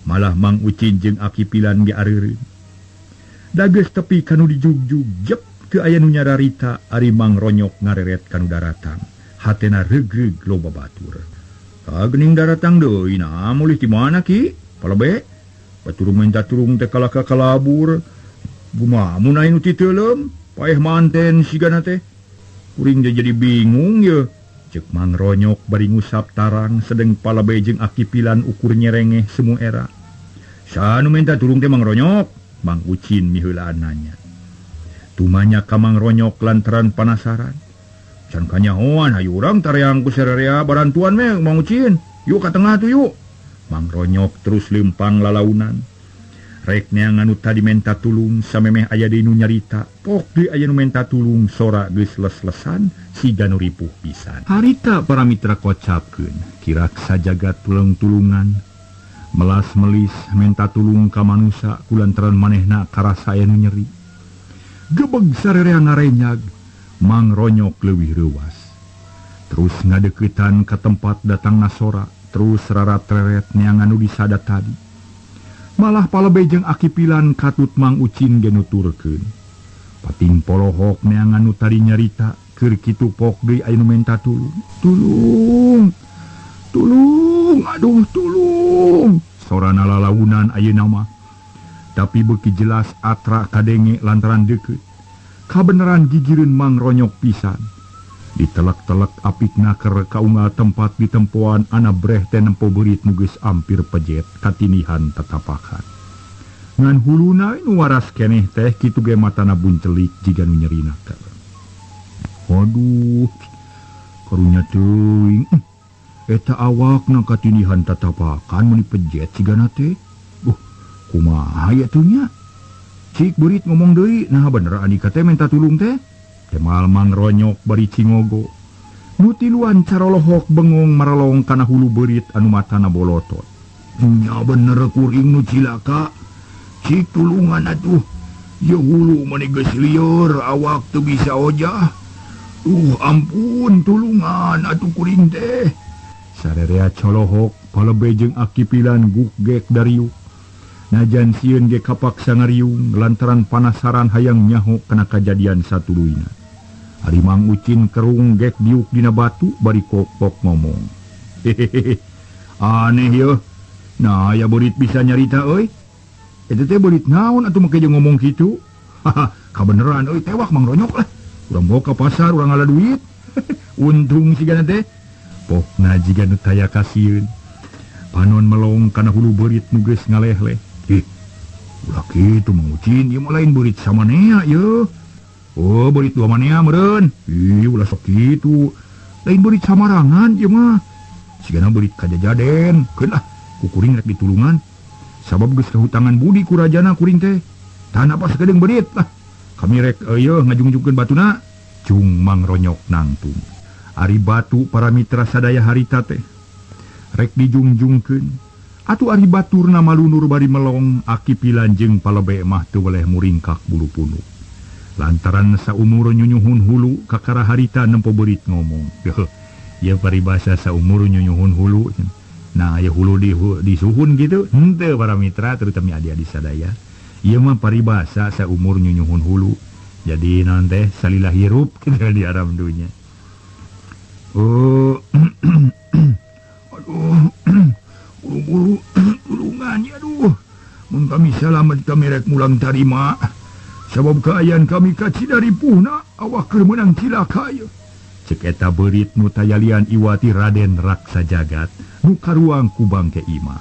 Malah Mang Ucin jeung akipilan ge areureun. Da geus tepi kanu dijugjug jep teu aya nu nyararita ari Mang Ronyok ngareret kanu daratang. Hatena regreg loba batur. Ka geuning daratang deui nah mulih ti mana ki? Palebe batur minta tulung teh kalah ka kalabur. Kumaha mun aya nu titeuleum? Paeh manten sigana teh. Kuring teh jadi bingung ye. Cek Mang Ronyok bari ngusap tarang sedeng palebe jeung akipilan ukur nyerengeh semu era. Saha nu minta tulung teh Mang Ronyok? Mang Ucin miheulaan nanya. Tumanya ka Mang Ronyok lantaran panasaran. Can kanyahoan hayu urang tareang ku sarerea barantuan we Mang Ucin. Yuk ka tengah tuh yuk. Mang Ronyok terus leumpang lalaunan. Rek neangan nu tadi menta tulung samemeh aya deui nu nyarita. Pok deui aya nu menta tulung sora geus les-lesan siga nu ripuh pisan. Harita para mitra kocapkeun kirak sajagat tulung-tulungan. Melas-melis menta tulung ka manusa kulantaran manehna karasa aya nu nyeri. Gebeg sarerea ngarenyag, Mang Ronyok leuwih reuwas. Terus ngadeuketan ka tempat datangna sora, terus rarat-reret neangan nu disada tadi. Malah palebe jeung Aki Pilan katut Mang Ucin ge nuturkeun. Pating polohok neangan nu tadi nyarita, keur kitu pok deui aya nu menta tulung. Tulung. Tulung, aduh tulung. Sorana lalaunan ayeuna mah. Tapi beuki jelas atra kadenge lantaran deukeut. Kabeneran gigireun Mang Ronyok pisan. Ditelek-telek apikna keur kaunggal tempat ditempoan ana breh teh nempo beurit nu geus ampir pejet katinihan tatapakan. Ngan huluna nu waras keneh teh kitu ge matana buncelik jiga nu nyerina. Aduh, karunya teuing. Eta awakna katinihan tatapakan meuni pejet cigana teh. Kumaha ya tuh nya? Cik beurit ngomong deui, nah bener Andika teh minta tulung teh. Kemal Mang Ronyok bari cingogo. Nu tiluan carolohok bengong maralong kana hulu beurit anu matana bolotot. Nya bener kuring nu cilaka. Cik tulungan atuh. Ye hulu mani geus lieur, awak teu bisa ojah. Ampun tulungan atuh kuring teh. Sarerea colohok palebe jeung Aki Pilan gugek dariuk. Najan sieun ge kapaksa ngariung lantaran panasaran hayang nyaho kana kajadian satuluyna. Ari Mang Ucin kerung gek diuk dina batu bari kokok ngomong. Hehehe. Aneh yeuh. Nah aya beurit bisa nyarita euy. Eta teh beurit naon atuh make jeung ngomong kitu? Haha, kabeneran euy tewak Mang Ronyok lah. Urang bawa ka pasar urang ngala duit. Untung sigana teh. Pokna jiga nu taya kasieun. Panon melong kana hulu beurit nu geus ngalehleh. Ih, ulah kitu Mang Ucin, ieu mah lain beurit samanea yeuh. Oh, beurit dua manea meureun. Ih, ulah sok kitu. Lain beurit samarangan ieu mah. Sigana beurit kajajaden. Keun lah, ku kuring rek ditulungan. Sabab geus kahutangan budi ku rajana kuring teh. Tah apa sakedeung beurit lah. Kami rek eueuh ngajungjungkeun batuna. Cung Mang Ronyok nangtung. Ari batu para mitra sadaya harita teh rek dijungjungkeun. Atuh ari baturna malunur bari melong, Aki Pilan jeung palebe mah teu weleh muringkak bulu punuk. Lantaran saumur nyunyuhun hulu kakara harita nempo beurit ngomong. Ieu paribasa saumur nyunyuhun hulu. Nah, ieu hulu disuhun gitu. Henteu para mitra terutama adi-adi sadaya. Ieu mah paribasa saumur nyunyuhun hulu. Jadi naon teh salila hirup kitu di alam dunya. Oh, aduh, buru-buru tulungan ya aduh. Mun kami salamet kami rek mulang tarima. Sabab kaayaan kami kacida ripuhna awak keur meunang cilaka ieu. Cek eta beurit nu tayalian iwati Raden Raksa Jagat nu karuang ku bangke ima.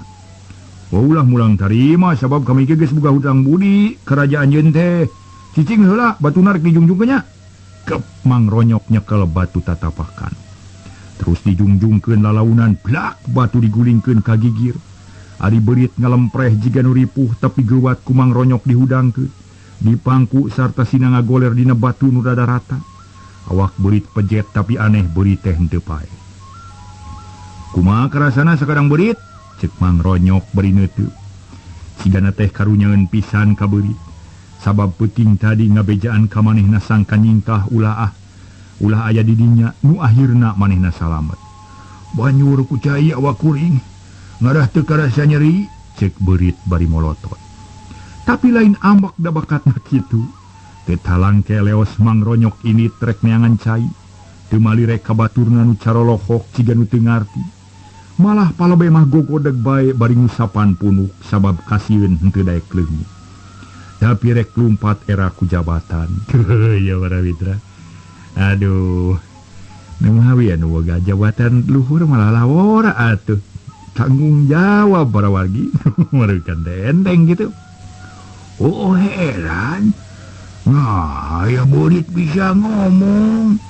Oh, ulah mulang tarima sabab kami ge geus boga hutang budi kerajaan yeun teh. Cicing heula batuna rek dijungjungkeun nya. Kep Mang Ronyok nyekel batu tatapakan. Terus dijungjungkeun lalaunan blak batu digulingkeun ka gigir. Ari beurit ngalempreh jiga nu ripuh tapi geuwat ku Mang Ronyok dihudangkeun. Dipangku sarta sina ngagoler dina batu nu rada rata. Awak beurit pejet tapi aneh beurit teh henteu paeh. Kumaha karasana sakadang beurit? Cek Mang Ronyok bari neuteup. Sigana teh karunyaeun pisan ka beurit. Sabab peuting tadi ngabejaan ka manehna sangka nyingkah ulah ah. Ulah aya di dinya nu akhirna manehna salamet. Banyur ku cai awak kuring ngarah teu karasa nyeri, cek beurit bari molotot. Tapi lain ambak da bakatna kitu. Teu talangke leos Mang Ronyok ini trek neangan cai. Teu malirek ka baturna nu carolohok ciga nu teu ngarti. Malah palebe mah gogodeg bae bari ngusapan punuk sabab kasieun henteu daek leungit. Tapi rek lumpat era ku jabatan. Ya para mitra. Aduh. Nemawi anu boga jabatan luhur malah lawora atuh. Tanggung jawab para wargi. Merukan enteng gitu. Oh heran. Nah, ya beurit bisa ngomong.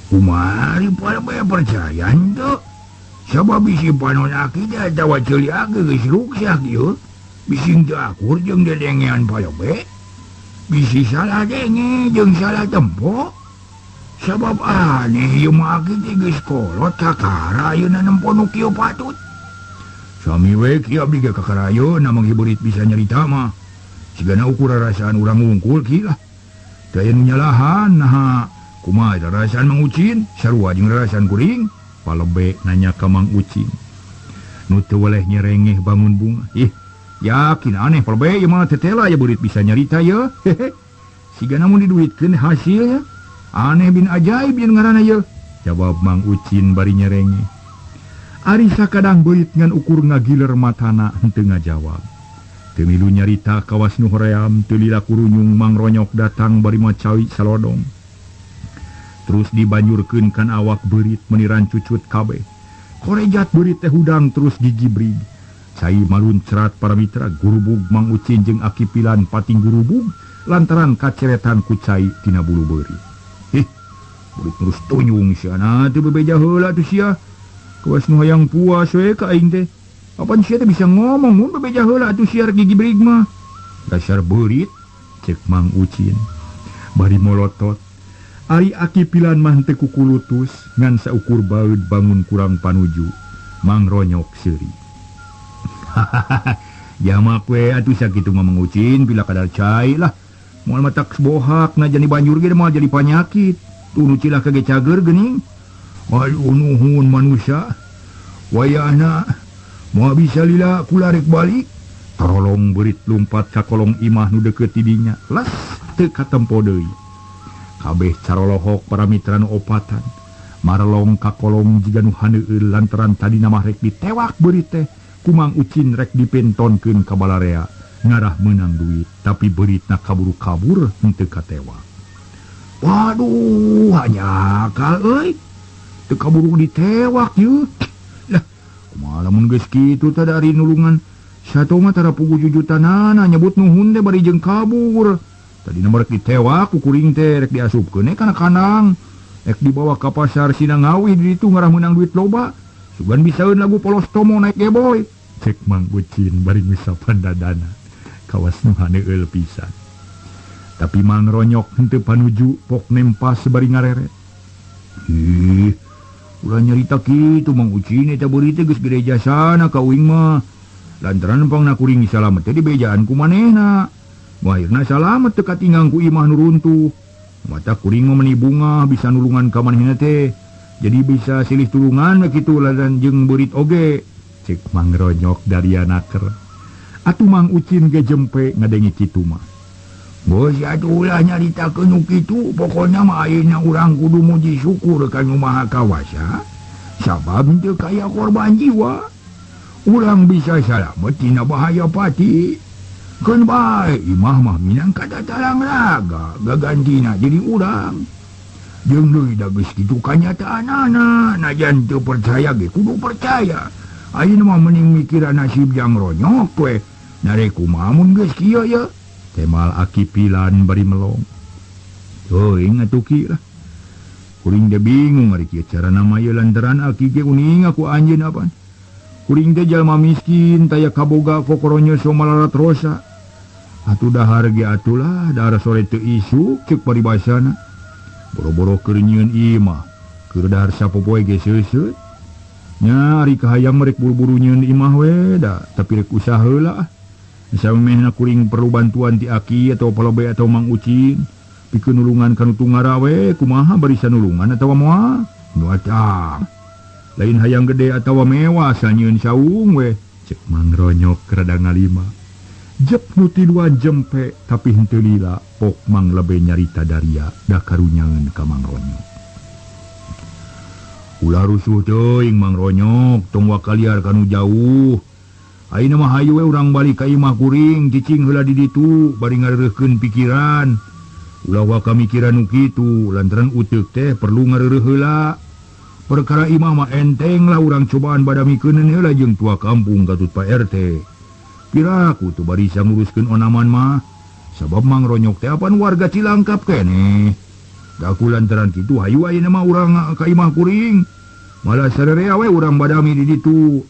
Kumari para percaya henteu. Sabab bisi panon aki teh atawa ceuli aki geus ruksak ieu. Bising teu akur jeung dedengean palebe. Bisi salah denge jeung salah tempo. Sabab aneh ieu mah aki teh geus kolot kakara ayeuna nempo nu kieu patut. Sami we ki abdi ge kakarayo na manghiburit bisa nyarita mah. Sigana ukur rarasaan urang wungkul ki lah. Teu aya nu nyalahan naha kumaha rarasaan Mang Ucin sarua jeung rarasaan kuring. Palebe nanya ka Mang Ucin. Nu teu weleh nyerengeh bangun bunga. Ih, yakin aneh palebe ieu mah tetela ya beurit bisa nyarita ye. Hehe. Sigana mun diduitkeun hasilnya. Aneh bin ajaib yen ngaranna ye. Jawab Mang Ucin bari nyerengeh. Ari sakadang beurit ngan ukur ngagiler matana henteu ngajawab. Teu milu nyarita kawas nu hoream teu lila kurunyung Mang Ronyok datang bari macawi salodong. Terus dibanjurkeun kan awak beurit meniran cucut kabeh. Korejat beurit teh hudang terus gigibrig. Cai maluncrat para mitra gurubug Mang Ucin jeung Aki Pilan pating gurubug lantaran kaceretan ku cai tina bulu beurit. Hih, beurit terus tunyung siana teu bebeja heula tuh sia. Kawas nu hayang puas we ka aing teh. Apan sia teh bisa ngomong mun bebeja heula atuh sia rek gigibrig mah. Dasar beurit, cek Mang Ucin. Bari molotot. Ari Aki Pilan mah teu kukulutus ngan saukur baeud bangun kurang panuju. Mang Ronyok seuri. Jamak we atuh sakitu mah Mang Ucin bila kadar cai lah. Moal matak bohak na jadi banjur ge moal jadi panyakit. Tuh nu cilaka ge cager geuning. Aduh nuhun manusia. Wayahna moal bisa lila kula rek balik. Tarolong beurit lumpat ka kolong imah nu deukeut ti dinya. Las teu katempo deui. Kabeh carolohok para mitra nu opatan. Marlong ka kolong jiga nu haneueul lantaran tadina mah rek ditewak beurit teh. Ku Mang Ucin rek dipentonkeun ka balarea ngarah meunang duit, tapi beuritna kaburu kabur henteu katewak. Waduh, hanya akal euy. Teu kaburu ditewak yeuh. Lah, kumaha lamun geus kitu teh dari nulungan. Sato mah tara puguh jujutanana nyebut nuhun teh bari jeung kabur. Tadina mah rek ditewak ku kuring teh rek diasupkeun kana kandang. Rek dibawa ka pasar Sinangawi di ditu ngarah meunang duit loba. Sugan bisaeun lagu polos tomo naik geboy. Cek Mang Ucin bari ngusapan dadana. Kawas nu haneueul pisan. Tapi Mang Ronyok henteu panuju pok nempas bari ngareret. Ih, ulah nyarita kitu Mang Ucin eta beurit teh geus gede jasana ka uing mah. Lantaran pangna kuring salamet teh dibejaan ku manehna. Akhirna salamet teu katinggang ku imah nu runtuh. Mata kuring mah meuni bungah bisa nulungan ka manehna teh. Jadi bisa silih tulungan we kitu ladan jeung beurit oge. Cek Mang Ronyok dari anaker. Atuh Mang Ucin ge jempe ngadengi kitu mah. Geus atuh ulah nyaritakeun nu kitu, pokona mah ayeuna urang kudu muji syukur ka Nu Maha Kawasa. Sabab henteu kaya korban jiwa. Urang bisa salamet tina bahaya pati. Keun bae imah mah minang katatalang raga, gagantina jadi urang. Jeung deui da geus kitu kanyataanana, najan teu percaya ge kudu percaya. Ayeuna mah mending mikiran nasib jang Ronyok we. Narek kumaha mun geus kieu ye? Temal Aki Pilan bari melong. Teuing atuh ki lah. Kuring teh bingung ari kieu carana mah ieu lantaran aki ge uning aku anjeun apaan. Kuring teh jalma miskin taya kaboga kokoronyo so malarat rosa. Atuh dahar ge atuh lah, dahar sore teu isuk ceuk paribasana. Boro-boro keur nyieun imah, keur dahar sapopoe ge seuseut. Nya ari kahayang rek buru-buru nyieun imah we da, tapi rek usaha heula ah. Samemehna kuring perlu bantuan ti aki atau palobe atau Mang Ucin. Pikeun nulungan ka nu tunggara we kumaha barisa nulungan atawa moal. Nu atang. Lain hayang gede atawa mewah asal nyieun saung we. Cek Mang Ronyok rada ngalima. Jep nu tiluan jempe tapi henteu lila pok Mang Lebe nyarita daria da karunyangeun ka Mang Ronyok. Ulah rusuh teuing Mang Ronyok, tong wakaliar kanu jauh. Ayeuna mah hayu we urang balik ka imah kuring, cicing heula di ditu bari ngareureuhkeun pikiran. Ulah waka mikiran nu kitu, lantaran uteuk teh perlu ngareureuh heula. Perkara imah mah enteng lah urang cobaan badamikeun heula jeung tua kampung katut Pak RT. Piraku teu barisa nguruskeun onaman mah, sabab Mang Ronyok teh apan warga Cilangkap keneh. Da ku lantaran kitu hayu ayeuna mah urang ka imah kuring. Malah sarerea we urang badami di ditu.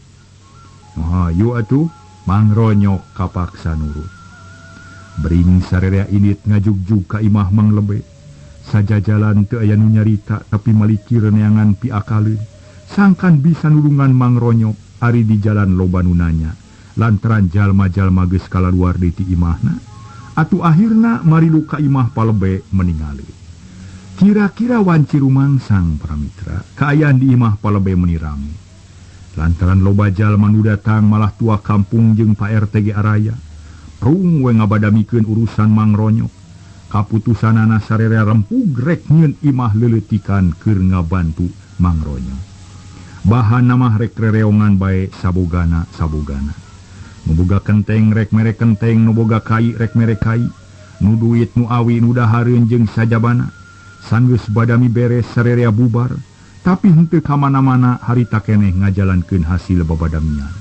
Hayu atuh Mang Ronyok kapaksa nurut. Bering sarerea init ngajugjug ka imah Mang Lebe. Sajajalan teu aya nu nyarita tapi malikir neangan piakaleun. Sangkan bisa nulungan Mang Ronyok. Ari di jalan loba nu nanya lantaran jalma-jalma geus kalaluar deui ti imahna. Atuh akhirna marilu ka imah palebe meningali. Kira-kira wanci rumangsang para mitra, kaayaan di imah palebe meni rame. Lantaran loba jalma nu datang malah tua kampung jeung Pak RT ge araya. Prung we ngabadamikeun urusan Mang Ronyok. Kaputusanana sararea rempug rek nyieun imah leuleutikan keur ngabantu Mang Ronyok. Bahan mah rek rereongan bae sabogana-sabogana. Nu boga kenteng rek mere kenteng, nu boga kai rek mere kai, nu duit nu awi nu dahareun jeung sajabana. Sanggeus badami beres sarerea bubar, tapi henteu ka mana-mana harita keneh ngajalankeun hasil babadamian.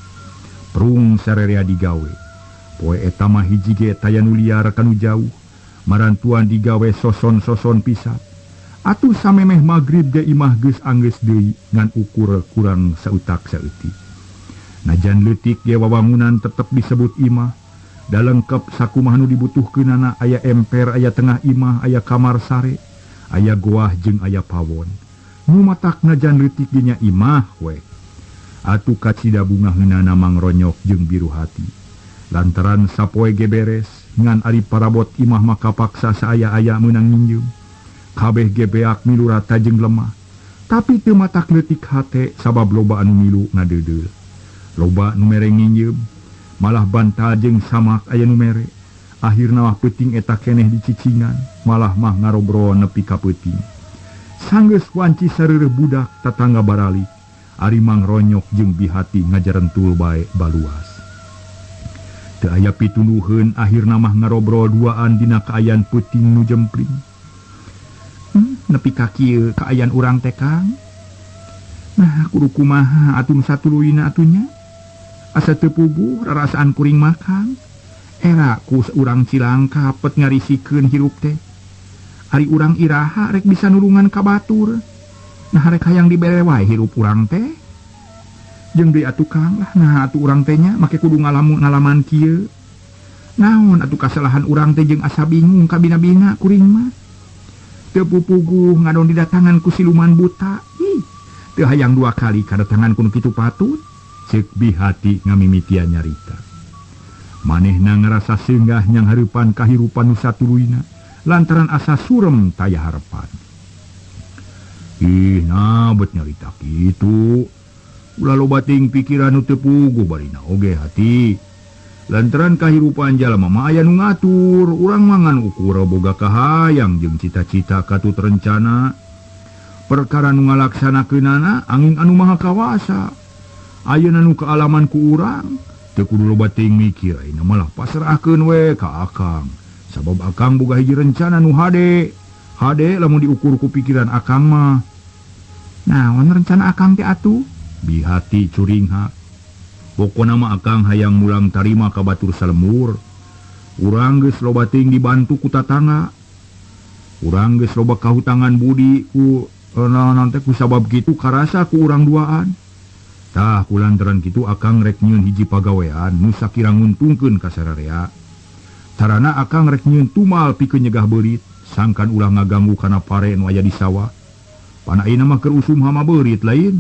Prung sarerea digawe. Poe eta mah hiji ge taya nu liar kanu jauh, marantuan digawe soson-soson pisan. Atuh samemeh magrib ge imah geus anggeus deui ngan ukur kurang sautak saeutik. Najan leutik ge wawangunan tetep disebut imah. Da lengkep sakumaha nu dibutuhkeunana, aya emper, aya tengah imah, aya kamar sare, aya goah jeung aya pawon. Nu matak najan leutik ge nya imah we. Atuh kacida bungaheunana Mang Ronyok jeung biru hati. Lantaran sapoe ge beres, ngan ari parabot imah mah kapaksa saaya-aya meunang minjem. Kabeh ge beak milu rata jeung lemah. Tapi teu matak leutik hate sabab loba anu milu ngadeudeuh. Loba nu mere nginjem, malah bantal jeung samak aya nu mere. Akhirna mah peuting eta keneh dicicingan, malah mah ngarobrol nepi ka peuting. Sanggeus wanci sareureun budak tatangga baralik, ari Mang Ronyok jeung Bihati ngajarentul bae baluas. Teu aya pitunuheun akhirna mah ngarobrol duaan dina kaayaan peuting nu jempling. Nepi ka kieu kaayaan urang teh Kang. Nah, kudu kumaha atuh nu satuluyna atunya? Asa teu puguh rarasaan kuring makan. Era ku urang Cilangka pet ngarisikeun hirup teh. Ari urang iraha rek bisa nulungan ka batur. Nah rek hayang dibere wae hirup urang teh. Jeung deui atuh Kang lah, nah atuh urang teh nya make kudu ngalaman kieu. Naon atuh kasalahan urang teh jeung asa bingung kabina-bina kuring mah. Teu pupuguh ngadon didatangan ku siluman buta. Ih, teu hayang dua kali kadatangan ku nu kitu patut. Ceuk Bihati ngamimitian nyarita. Manehna ngarasa seunggah nyang hareupan kahirupan nu satuluyna lantaran asa surem taya harepan. Ih, nah bet nyarita kitu. Ulah loba teuing pikiran nu teu puguh barina oge hati. Lantaran kahirupan jalma mah aya nu ngatur, urang mah ngan ukur boga kahayang jeung cita-cita katut rencana. Perkara nu ngalaksanakeunana angin anu maha kawasa. Ayeuna nu kaalaman ku urang teu kudu loba teuing mikir, ayeuna malah pasrahkeun we ka akang. Sabab akang boga hiji rencana nu hade. Hade lamun diukur ku pikiran akang mah. Naon rencana akang teh atuh? Bihati curingha. Pokona mah akang hayang mulang tarima ka batur salembur. Urang geus loba teuing dibantu ku tatangga. Urang geus loba kahutangan budi ku naon teh ku sabab kitu karasa ku urang duaan. Tah ku lantaran kitu akang rek nyieun hiji pagawean nu sakira nguntungkeun ka sararea. Carana akang rek nyieun tumal pikeun nyegah beurit, sangkan ulah ngaganggu kana pare nu aya di sawah. Pana ayeuna mah keur usum hama beurit lain.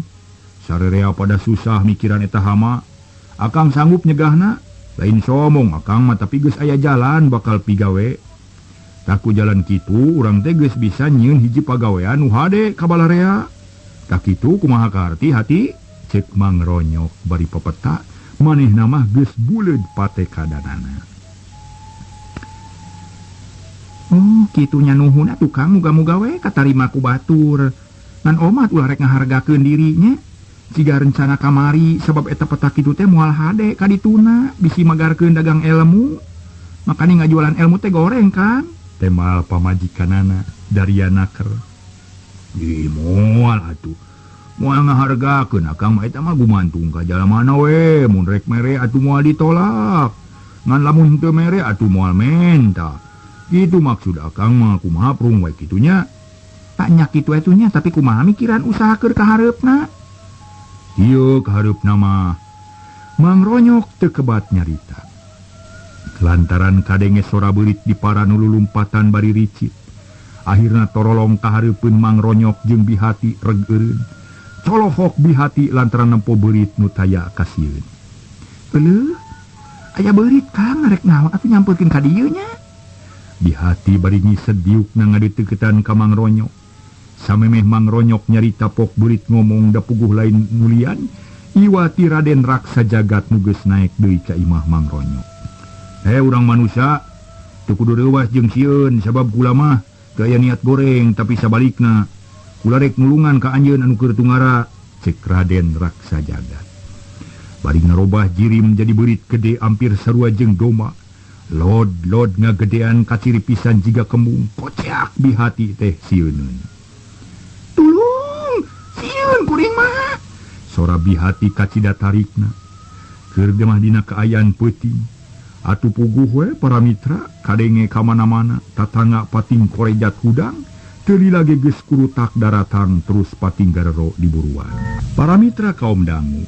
Sararea pada susah mikiran eta hama. Akang sanggup nyegahna, lain somong akang mah tapi geus aya jalan bakal pigawe. Tah ku jalan kitu urang teh geus bisa nyieun hiji pagawean nu hade ka balarea. Tah kitu kumaha kaharti hati? Cek Mang Ronyok bari pepeta, manehna mah geus buleud patekadanana. Oh, kitunya nuhun atuh Kang, muga-muga we katarima ku batur. Ngan omat ulah rek ngahargakeun dirinya. Siga rencana kamari sabab eta peta kitu teh moal hade ka dituna, bisi magarkeun dagang ilmu. Makane ngajualan ilmu teh goreng Kang. Temal pamajikanana Daria naker. Ih, moal atuh. Moal ngahargakeun akang mah eta mah gumantung ka jalamana we, mun rek mere atuh moal ditolak. Ngan lamun henteu mere atuh moal menta. Kitu maksud akang mah kumaha prung we kitunya. Tak nya kitu atuh nya, tapi kumaha mikiran usaha keur kahareupna? Ieu kahareupna mah Mang Ronyok teu kebat nyarita. Lantaran kadenge sora beurit di para nu lulumpatan bari ricit. Akhirna torolong kahareupeun Mang Ronyok jeung Bihati reg eureun. Colohok bihati lantaran nempo beurit nu taya kasieun. Euleuh, aya beurit Kang rek naon atuh nyampeurkeun ka dieu nya. Bihati bari ngised diukna ngadeuteukeutan ka Mang Ronyok. Samemeh Mang Ronyok nyarita pok beurit ngomong da puguh lain mulian, iwati Raden Raksa Jagat nu geus naek deui ka imah Mang Ronyok. Heh urang manusia, teu kudu reuwas jeung sieun sabab kula mah teu aya niat goreng tapi sabalikna kula rek nulungan ka anjeun anu keur tungara, cek Raden Raksa Jagat. Bari ngarobah jirim jadi beurit gede ampir sarua jeung doma. Lod-lod ngagedean kaciri pisan jiga kembung, koceak bihati teh sieuneun. Tulung, sieun kuring mah. Sora bihati kacida tarikna. Keur mah dina kaayaan peuting. Atuh puguh we para mitra kadenge ka mana-mana, tatangga pating korejat hudang, teu lila ge geus kurutak daratang terus pating garero di buruan. Para mitra kaum dangu.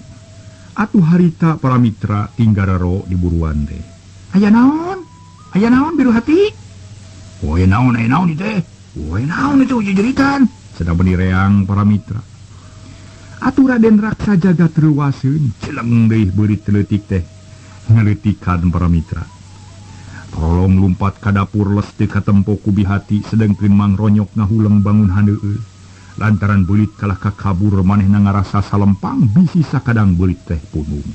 Atuh harita para mitra tinggarero di buruan teh. Aya naon? Aya naon biru hati? Aya naon, aya naon teh? Aya naon itu jejeritan? Sedang beni reang para mitra. Atuh Raden Raksa Jagat reuwaseun, celeng deui beurit leutik teh. Ngaleutikan para mitra. Tolong lumpat ka dapur les teu katempo ku bihati sedengkeun Mang Ronyok ngahuleng bangun handeueul. Lantaran beulit kalah ka kabur manehna ngarasa salempang bisi sakadang beulit teh punung.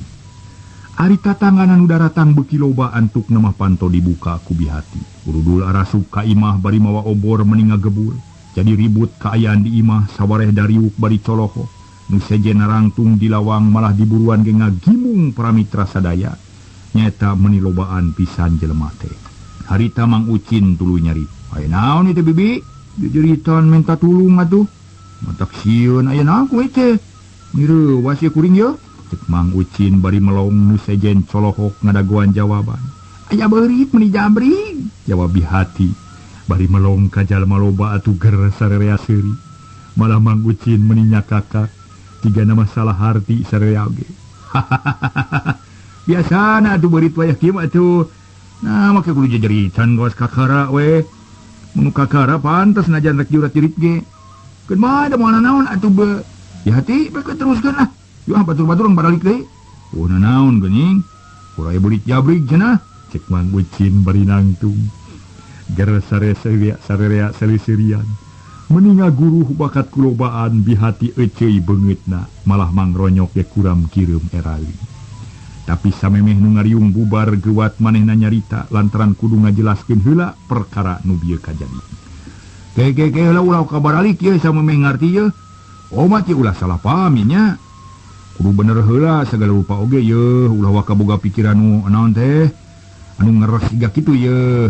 Ari tatangganan nu daratang beuki loba antukna mah panto dibuka ku bihati. Urudul arasup ka imah bari mawa obor meni ngagebul. Jadi ribut kaayaan di imah sawareh dariuk bari coloho. Nu sejen narangtung di lawang malah diburuan ge ngagimung para mitra sadaya. Nyata meni lobaan pisan jelema teh. Harita Mang Ucin tuluy nyari. Aya naon ieu teh bibi? Jejeritan minta tulung atuh. Matak sieun aya naon ku teh? Mireuwas ye kuring ye. Cek Mang Ucin bari melong nu sejen colohok ngadagoan jawaban. Aya beurit meni jabrig. Jawab bihati bari melong ka jalma loba atuh ger sarerea seuri. Malah Mang Ucin meni nyakakak tiga nama salah harti sarerea oge. Biasana atuh beurit wayah kieu mah atuh. Nah make kudu jejeritan kawas kakara we. Mun kakara pantes najan rek jurat-jurit ge. Keun mah da moal naon atuh be. Ya hati beke teruskeun lah. Yuk ah batur-batur baralik deui. Oh naon geuning? Kurai beurit jabrig cenah. Cek Mang Ucin bari nangtung. Ger sarerea seuseurian. Meninga guruh bakat kulobaan bihati eceuy beungeutna malah Mang Ronyok ge kuram kireum eraeun. Tapi samemeh nu ngariung bubar geuwat manehna nyarita lantaran kudu ngajelaskeun heula perkara nu bieu kajadi. Ke heula ulah kabaralik ye samemeh ngarti ye. Omat ye ulah salah paham ye nya. Kudu bener heula sagala rupa oge ye ulah waka boga pikiran nu naon teh anu ngeres siga kitu ye.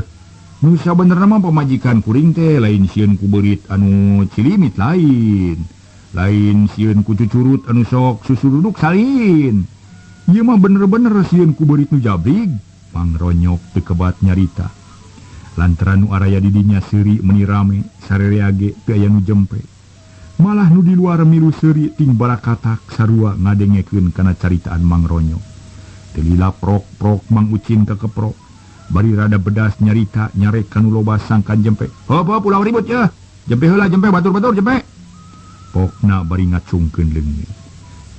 Nu sabenerna mah pamajikan kuring teh lain sieun ku beurit anu cilimit lain. Lain sieun ku cucurut anu sok susuruduk salin. Ieu mah bener-bener sieun ku beurit nu jabrig. Mang Ronyok teu kebat nyarita. Lantaran nu araya di dinya seuri meuni rame, sarerea ge teu aya nu jempe. Malah nu di luar milu seuri ting barakatak sarua ngadengekeun kana caritaan Mang Ronyok. Teu lila prok-prok Mang Ucin kakeprok. Bari rada bedas nyarita nyarek ka nu loba sangkan jempe. Heup heup ulah ribut yeuh. Jempe heula jempe batur-batur jempe. Pokna bari ngacungkeun leungeun.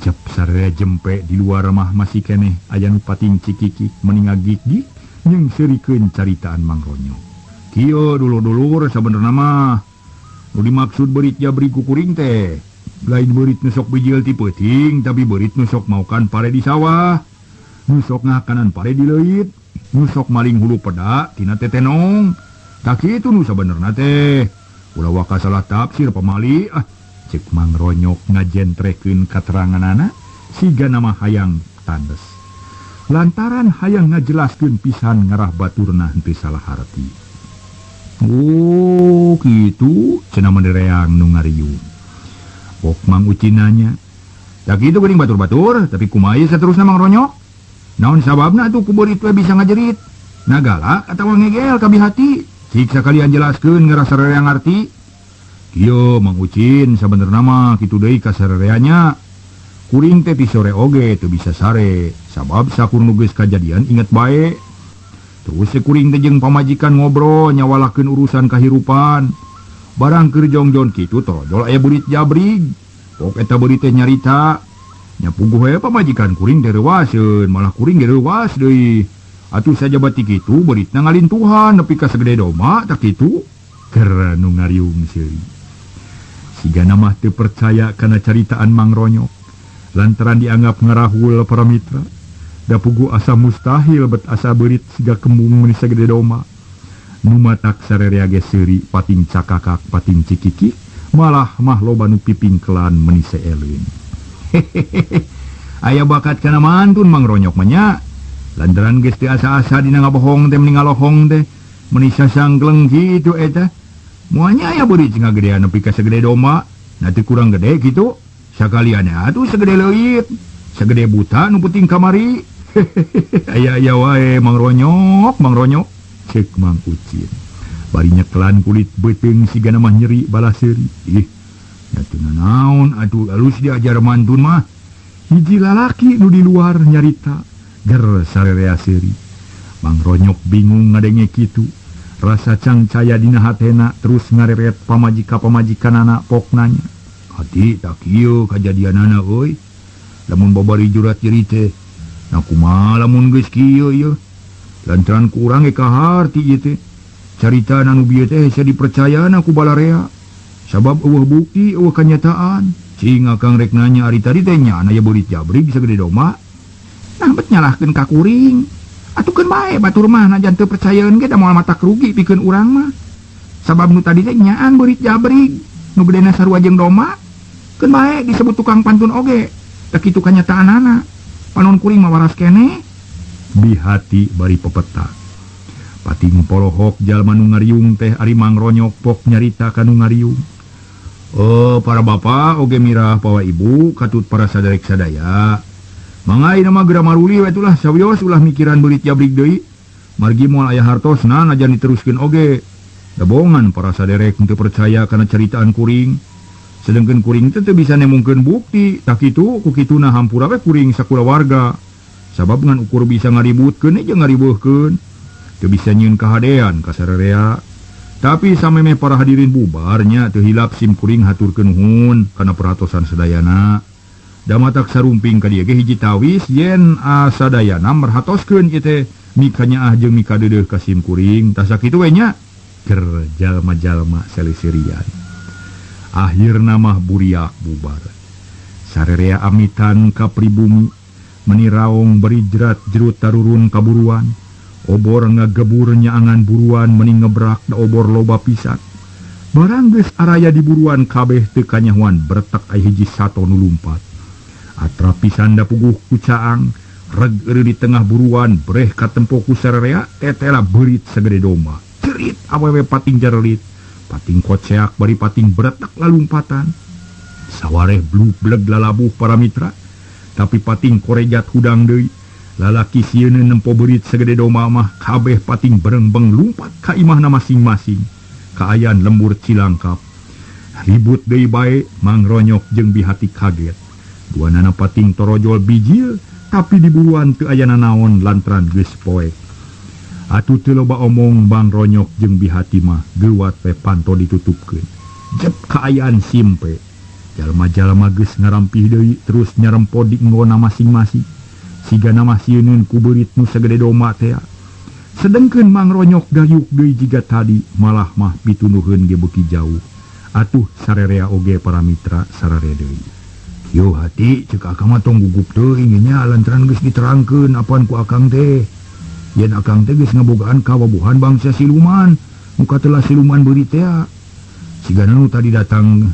Cep sararea jempe di luar mah masih keneh aya nu pating cikikik meni ngagik-gik jeung seurikeun caritaan Mang Ronyok. Kieu dulur-dulur sabenerna mah nu dimaksud beurit jabrig ku kuring teh lain beurit nu sok bijil ti peuting tapi beurit nu sok maukan pare di sawah, nu sok ngahakanan pare di leuit, nu sok maling hulu peda tina tetenong. Tah kitu nu sabenerna teh. Ulah waka salah tafsir pamali ah. Cek Mang Ronyok ngajentrekeun kateranganana siga nama hayang tandes. Lantaran hayang ngajelaskeun pisan ngarah baturna henteu salah harti. Oh kitu cenah mendereang nu ngariung. Pok Mang Ucin nanya, "Tak kitu geuning batur-batur, tapi kumaha ieu saterusna Mang Ronyok? Naon sababna atuh ku beurit we bisa ngajerit? Nagalak atawa ngegel ka bihati? Cik sakalian jelaskeun ngarah sarerea ngarti." Kieu Mang Ucin sabenerna mah kitu deui ka sarereanya. Kuring teh ti sore oge teu bisa sare, sabab sakur nu geus kajadian inget bae. Terus kuring teh jeung pamajikan ngobrol nyawalakeun urusan kahirupan. Barang keur jongjon kitu torojol aya beurit jabrig. Pok eta beurit teh nyarita. Nya puguh we pamajikan kuring teh reuwaseun, malah kuring ge reuwas deui. Atuh sajaba ti kitu beuritna ngalintuhan nepi ka sagede doma tak kitu. Keur nu ngariung seuri. Sigana mah teu percaya kana caritaan Mang Ronyok. Lantaran dianggap ngarahul para mitra. Da puguh asa mustahil bet asa beurit siga kembung meuni sagede doma. Nu matak sarerea ge seuri pating cakakak pating cikikik, malah mah loba nu pipingkelan meuni seeleun. Aya bakat kana mantun Mang Ronyok mah nya. Lantaran geus teu asa-asa dina ngabohong teh meuni ngalohong teh meuni sasangkleng kitu eta. Moal nya aya beurit ngagedean nepi ka sagede doma, na teu kurang gede kitu. Sakalian atuh segede leuit, segede buta nu penting kamari. Aya-aya wae Mang Ronyok, Mang Ronyok cek Mang Ucin. Bari nyekelan kulit beuteung sigana mah nyeri balas seuri. Ih, nya teu nanaon atuh alus diajar mantun mah. Hiji lalaki nu di luar nyarita ger sarerea seuri. Mang Ronyok bingung ngadenge kitu. Rasa cangcaya dina hatena terus ngareret pamajika-pamajikanana pok nanya. Hati tak kieu kajadianana euy. Lamun babari jurat jeri teh. Nah kumaha lamun geus kieu ieu? Lantaran kurang ge kaharti ieu teh. Carita nu bieu teh hese dipercayana ku balarea. Sabab eueuh bukti eueuh kanyataan. Cing akang rek nanya ari tadi teh nya aya beurit jabrig sagede doma. Nah bet nyalahkeun ka kuring. Atukeun bae batur mah najan teu percayaeun ge da moal matak rugi pikeun urang mah. Sabab nu tadi teh nyaan beurit jabrig nu gedena sarua jeung doma. Keun bae disebut tukang pantun oge. Teu kitu kanyataanana. Panon kuring mah waras keneh. Bihati bari pepeta. Pating polohok jalma nu ngariung teh ari Mang Ronyok pok nyarita ka nu ngariung. Oh, para bapak oge mirah pawa ibu katut para saderek sadaya. Mangga ayeuna mah geura maruli we tulah sawios ulah mikiran beurit jabrig deui. Margi moal aya hartosna najan diteruskeun oge. Dabongan para saderek teu percaya kana caritaan kuring. Sedengkeun kuring teh teu bisa nemungkeun bukti. Tak kitu ku kituna hampura we kuring sakulawarga. Sabab ngan ukur bisa ngaributkeun jeung ngariweuhkeun. Teu bisa nyieun kahadean ka sarerea. Tapi samemeh para hadirin bubarnya teu hilap sim kuring haturkeun nuhun kana perhatosan sadayana. Damatak sarumping ka dieu ge hiji tawis yen asadayana merhatoskeun ieu teh mikanyaah jeung mikadeudeuh ka sim kuring. Tah sakitu we nya keur jalma-jalma selisirian. Akhirna mah buriak bubar. Sarerea amitan ka pribumi meni raong beri jerat jerut tarurun kaburuan. Obor ngagebur nyaangan buruan meni ngebrak da obor loba pisan. Barang geus araya di buruan kabeh teu kanyahoan bertek aya hiji sato nu lumpat. Atrap pisan da puguh ku caang, reg eureun di tengah buruan breh katempo ku sarerea tetela beurit sagede domba. Cerit awewe pating jarelit, pating koceak bari pating beretak lalumpatan. Sawareh blubleg lalabuh para mitra, tapi pating korejat hudang deui. Lalaki sieun nempo beurit sagede domba mah kabeh pating berengbeng lumpat ka imahna masing-masing. Kaayan lembur Cilangkap. Ribut deui bae Mang Ronyok jeung Bihati kaget. Duanana pating torojol bijil tapi diburuan teu aya nanaon lantaran geus poek. Atuh teu loba omong Bang Ronyok jeung Bihati mah geuwat we panto ditutupkeun. Jep kaayaan simpe. Jalma-jalma geus ngarampih deui terus nyarempo di nggona masing-masing. Sigana mah sieuneun ku beurit nu sagede doma tea. Sedengkeun Mang Ronyok gayuk deui jiga tadi malah mah pitunuheun ge beuki jauh. Atuh sarerea oge para mitra sararea deui. Yo hati cek akang mah tong gugup teuing nya lantaran geus diterangkeun apaan ku akang teh. Yen akang teh geus ngabogaan kawabuhan bangsa siluman, nu katelah siluman beurit tea. Sigana nu tadi datang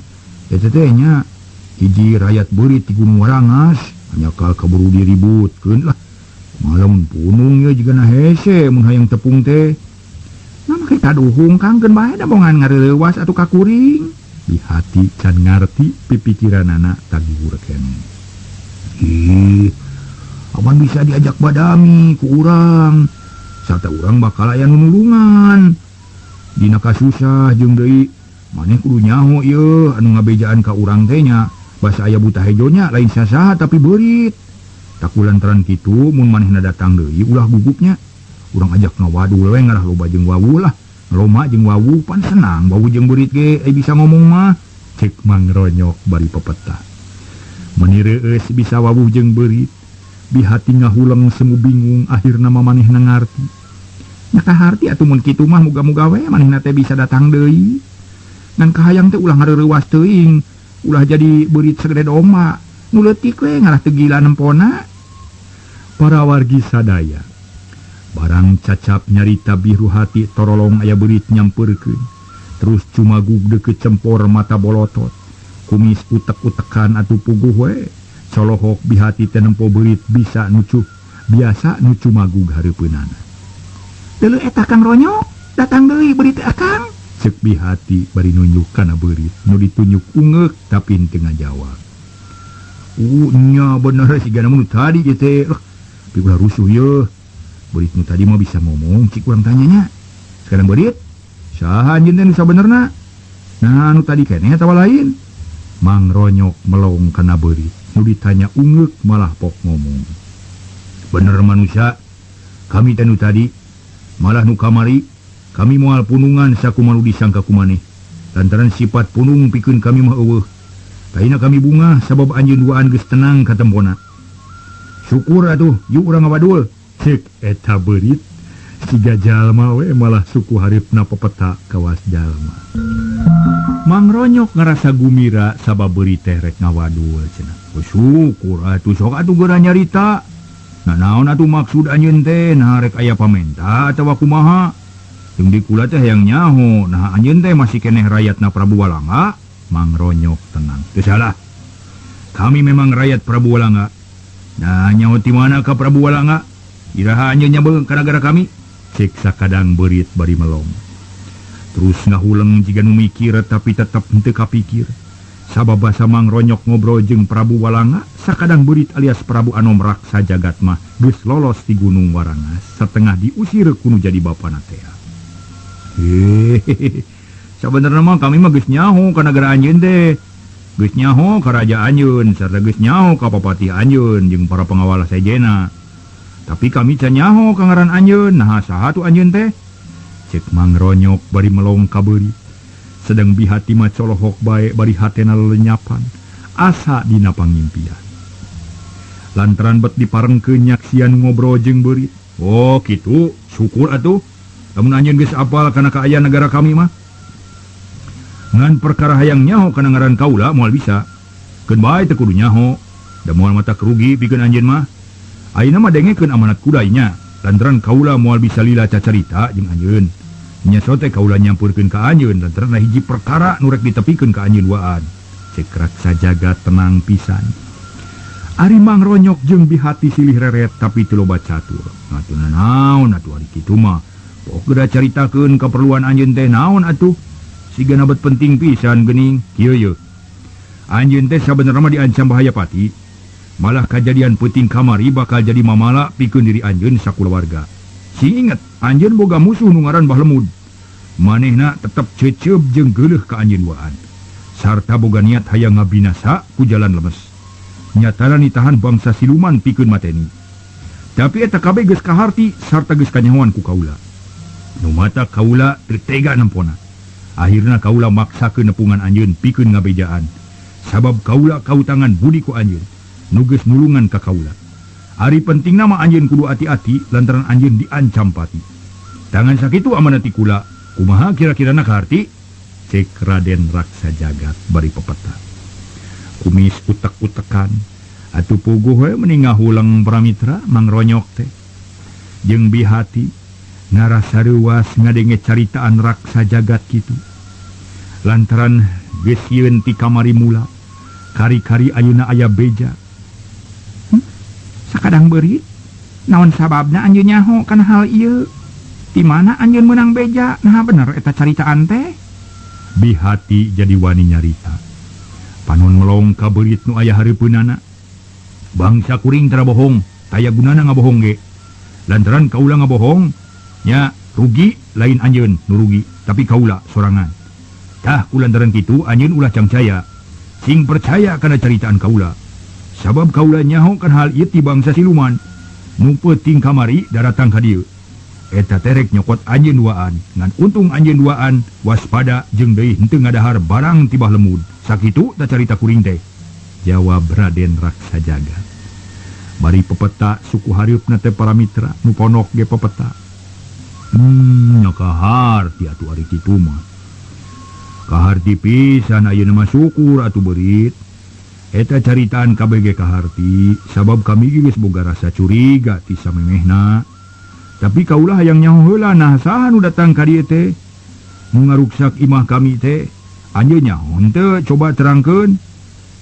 eta teh nya hiji rakyat beurit ti Gunung Warangas, nyakal kaburu diributkeun lah. Malam punung ye jigana hese mun hayang tepung teh. Nah make kaduhung Kang keun bae da bongan ngareuwas atuh ka kuring. Bihati can ngarti pipikiranana taguhur keneh. Ih, aman bisa diajak badami ku urang. Sarta urang bakal aya nu nulungan. Dina kasusah jeung deui maneh kudu nyaho ieu anu ngabejaan ka urang teh nya. Basa aya buta hejonya lain sasaha tapi beurit. Taku lantaran kitu mun manehna datang deui ulah gugupnya. Urang ajak ngawadul we ngarah loba jeung wawu lah. Loma jeung wawu pan senang wawu jeung beurit ge bisa ngomong mah. Cek Mang Ronyok bari pepeta. Meni reueus bisa wawuh jeung beurit. Bihati ngahuleng semu bingung akhirna mah manehna ngarti. Nya kaharti atuh mun kitu mah muga-muga we manehna teh bisa datang deui. Ngan kahayang teh ulah ngareurewas teuing, ulah jadi beurit sagede domba. Nu leutik we ngarah teu gila nempona. Para wargi sadaya barang cacap nyarita Biruhati torolong aya beurit nyampeurkeun. Terus cumagug deukeut cempor mata bolotot. Kumis utek-utekan atuh puguh we. Colohok Bihati teh nempo beurit bisa nucu biasa nu cumagug hareupeunana. Deuleu eta Kang Ronyok, datang deui beurit teh Akang. Ceuk Bihati bari nunjuk kana beurit nu ditunjuk ungeuk tapi teu ngajawab. Nya bener sigana mun tadi ieu teh. Tapi ulah rusuh yeuh. Beurit nu tadi mah bisa ngomong cik urang tanyanya. Sekarang beurit saha anjeun teh nu sabenerna? Nah nu tadi keneh atawa lain? Mang Ronyok melong kana beurit nu ditanya ungeuk malah pok ngomong. Bener manusia, kami teh nu tadi malah nu kamari kami moal punungan sakumaha nu disangka ku maneh. Lantaran sifat punung pikeun kami mah eueuh. Taina kami bungah sabab anjeun duaan geus tenang katempona. Syukur atuh, yuk urang ngawadul. Cek eta beurit siga jalma we malah suku haripna pepeta kawas jalma. Mang Ronyok ngarasa gumira sabab beurit teh rek ngawadul cenah. Syukur atuh sok atuh geura nyarita. Nah naon atuh maksud anjeun teh nah rek aya pamenta atawa kumaha? Jeung di kula teh hayang nyaho, nah anjeun teh masih keneh rayatna Prabu Walangga. Mang Ronyok tenang. Teu salah. Kami memang rakyat Prabu Walangga. Nah nyaho ti mana ka Prabu Walangga? Iraha anjeun nyabeung ka nagara kami? Cek sakadang beurit bari melong. Terus ngahuleng jiga nu mikir tapi tetep henteu kapikir. Sabab basa Mang Ronyok ngobrol jeung Prabu Walangga, sakadang beurit alias Prabu Anom Raksa Jagat mah geus lolos ti Gunung Warangas setengah diusir ku nu jadi bapana teh. Hehehe. Sabenerna mah kami mah geus nyaho ka nagara anjeun teh. Geus nyaho ka raja anjeun sarta geus nyaho ka papatih anjeun jeung para pengawal sejena. Tapi kami can nyaho ka ngaran anjeun, naha saha tu anjeun teh? Cek Mang Ronyok bari melong ka beurit. Sedang Bihati mah colohok bae bari hatena lelenyapan, asa dina pangimpian. Lantaran bet diparengkeun nyaksian ngobrol jeung beurit. Oh kitu, syukur atuh. Lamun anjeun geus apal kana kaayaan negara kami mah. Ngan perkara hayang nyaho kana ngaran kaula moal bisa. Keun bae teu kudu nyaho, da moal mata kerugi pikeun anjeun mah. Ayeuna mah dengekeun amanat kuda nya, lantaran kaula moal bisa lila cacarita jeung anjeun. Nya sote kaula nyampurkeun ka anjeun lantaran hiji perkara nu rek ditepikeun ka anjeun duaan. Cek Raksa Jagat tenang pisan. Ari Mang Ronyok jeung Bihati silih reret tapi teu loba catur. Atuh naon atuh ari kitu mah. Pok geura caritakeun kaperluan anjeun teh naon atuh? Sigana bet penting pisan geuning. Kieu ye. Anjeun teh sabenerna mah diancam bahaya pati. Malah kajadian peuting kamari bakal jadi mamala pikeun diri anjeun sakulawarga. Sing inget, anjeun boga musuh nu ngaran Bah Lemud. Manehna tetep ceceup jeung geuleuh ka anjeun duaan. Sarta boga niat hayang ngabinasa ku jalan lemes. Nyatana nitahan bangsa siluman pikeun mateni. Tapi eta kabeh geus kaharti sarta geus kanyahoan ku kaula. Nu mata kaula teu tega nempona. Akhirna kaula maksakeun nepungan anjeun pikeun ngabejaan. Sabab kaula kautangan budi ku anjeun. Nu geus nulungan ka kaula. Ari pentingna mah anjeun kudu ati-ati lantaran anjeun diancam pati. Tangan sakitu amanat ti kula, kumaha kira-kirana kaharti? Cek Raden Raksa Jagat bari pepeta. Kumis utek-utekan, atuh puguh we meni ngahuleng pramitra Mang Ronyok teh. Jeung Bihati ngarasa reuas ngadenge caritaan Raksa Jagat kitu. Lantaran geus sieun ti kamari mula, kari-kari ayeuna aya beja. Sakadang beurit, naon sababna anjeun nyaho kana hal ieu? Di mana anjeun meunang beja? Nah bener eta caritaan teh. Bihati jadi wani nyarita. Panon melong ka beurit nu aya hareupeunana. Bangsa kuring tara bohong, taya gunana ngabohong ge. Lantaran kaula ngabohong, nya rugi lain anjeun nu rugi, tapi kaula sorangan. Tah ku lantaran kitu anjeun ulah cangcaya. Sing percaya kana caritaan kaula. Sabab kaula nyaho kan hal ieu ti bangsa siluman. Nu peuting kamari daratang ka dieu. Eta terek nyokot anjeun duaan, ngan untung anjeun duaan waspada jeung deui henteu ngadahar barang tibah lemud. Sakitu ta carita kuring teh. Jawab Raden Raksa Jagat. Bari pepeta suku hariupna teh para mitra nu ponok ge pepeta. Nya kaharti atuh ari kitu mah. Kaharti pisan ayeuna mah syukur atuh beurit. Eta caritaan kabeh ge kaharti sabab kami geus boga rasa curiga ti samemehna. Tapi kaulah hayang nyaho heula nah saha nu datang ka dieu teh? Nu ngaruksak imah kami teh. Anjeun nyaho henteu coba terangkeun.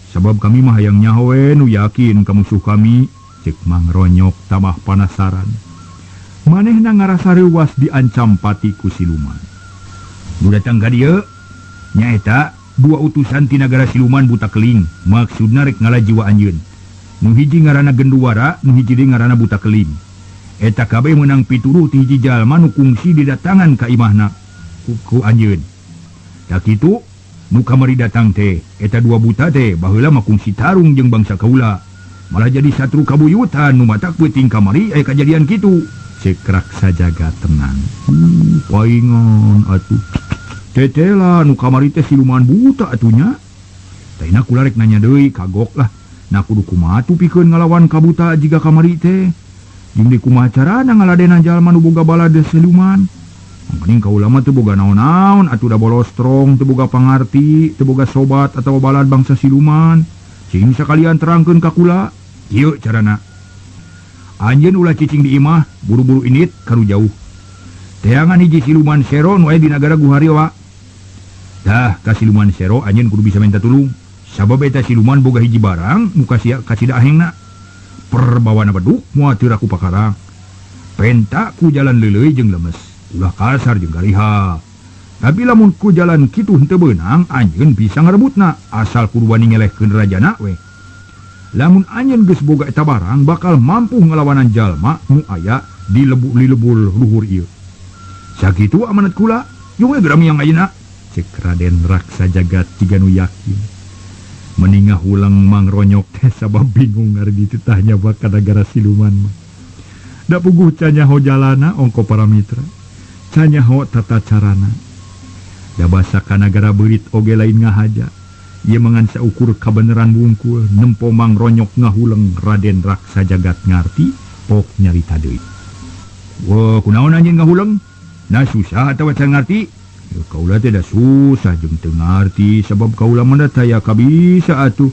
Sabab kami mah hayang nyaho we nu yakin ka musuh kami. Cek Mang Ronyok tambah panasaran. Manehna ngarasa reuwas diancam pati ku siluman. Nu datang ka dieu nyaeta dua utusan ti nagara siluman buta keling, maksudna rek ngala jiwa anjeun. Nu hiji ngaranna Genduwara, nu hiji deui ngaranna buta keling. Eta kabeh meunang pituruh ti hiji jalma nu kungsi didatangan ka imahna ku anjeun. Tak kitu nu kamari datang teh eta dua buta teh baheula mah kungsi tarung jeung bangsa kaula. Malah jadi satru kabuyutan nu matak peuting kamari aya kajadian kitu. Cek Raksa Jagat tenang. Paingan atuh. Tetela nu kamari teh siluman buta atunya. Taina kula rek nanya deui kagok lah. Nah kudu kumaha atuh pikeun ngalawan kabuta jiga kamari teh. Jeung di kumaha carana ngaladenan jalma nu boga balad siluman. Mending kaula mah teu boga naon-naon atuh da bolostrong teu boga pangarti, teu boga sobat atawa balad bangsa siluman. Cing sakalian terangkeun ka kula. Ieu carana. Anjeun ulah cicing di imah, buru-buru indit karu jauh. Teangan hiji siluman sero nu aya di nagara Guhariwa. Tah ka siluman sero anjeun kudu bisa minta tulung. Sabab eta siluman boga hiji barang nu kasida ahengna. Perbawana beduk moal teu raku pakarang. Penta ku jalan leuleuy jeung lemes, ulah kasar jeung gariha. Tapi lamun ku jalan kitu henteu beunang, anjeun bisa ngarebutna asal kudu wani ngelehkeun rajana we. Lamun anjeun geus boga eta barang bakal mampu ngalawanan jalma nu aya di lebur luhur ieu. Sakitu amanat kula, jeung we geura miang ayeuna. Cek Raden Raksa Jagat jiga nu yakin. Meningah ulang Mang Ronyok teh sabab bingung ari dititah nyawa ka nagara siluman mah. Da puguh canyaho jalana ongko para mitra. Canyaho tata carana. Da basa ka nagara beurit oge lain ngahaja. Ieu mangan saukur kabeneran wungkul nempo Mang Ronyok ngahuleng Raden Raksa Jagat ngarti pok nyarita deui. Wah, kunaon anjeun ngahuleng? Nah susah atawa can ngarti? Ya, kaula teh da susah jeung teu ngarti sabab kaula mah da taya kabisa atuh.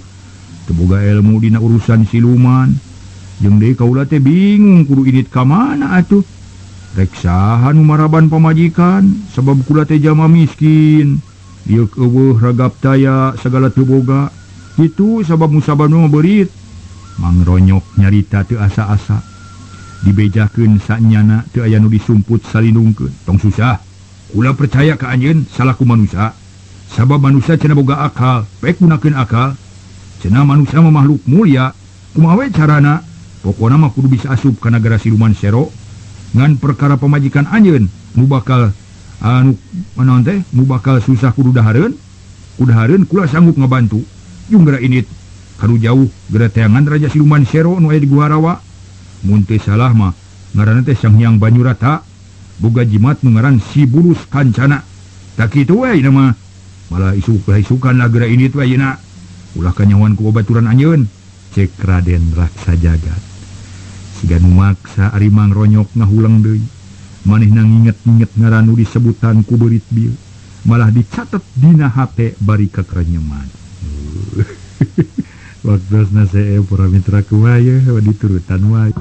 Teu boga ilmu dina urusan siluman. Jeung deui kaula teh bingung kudu indit ka mana atuh. Rek saha nu maraban pamajikan sabab kula teh jalma miskin. Ieu eueuh ragap taya sagala teu boga. Kitu sabab musabab nu beurit. Mang Ronyok nyarita teu asa-asa. Dibejakeun sanyana teu aya nu disumput salindungkeun. Tong susah. Kula percaya ka anjeun salaku manusia. Sabab manusia cenah boga akal, pek gunakeun akal. Cenah manusia mah makhluk mulia. Kumaha we carana? Pokona mah kudu bisa asup ka nagara siluman sero. Ngan perkara pamajikan anjeun nu bakal anu naon teh nu bakal susah kudu dahareun. Kudu dahareun kula sanggup ngabantu. Jeung geura indit kadu jauh geura teangan raja siluman sero nu aya di Guharawa. Mun teu salah mah ngaranna teh Sang Hyang Banyurata. Boga jimat nu ngaran Si Bulus Kancana. Tak kitu we ayeuna mah. Malah isuk-isukan lah geura indit we ayeuna. Ulah kanyahoan ku babaturan anjeun. Cek Raden Raksa Jagat. Siga nu maksa ari Mang Ronyok ngahuleng deui. Manehna nginget-nginget ngaran nu disebutan ku beurit bieu. Malah dicatet dina hate bari kekerenyeman. Waktosna seep para mitra kumaha diturutan wae.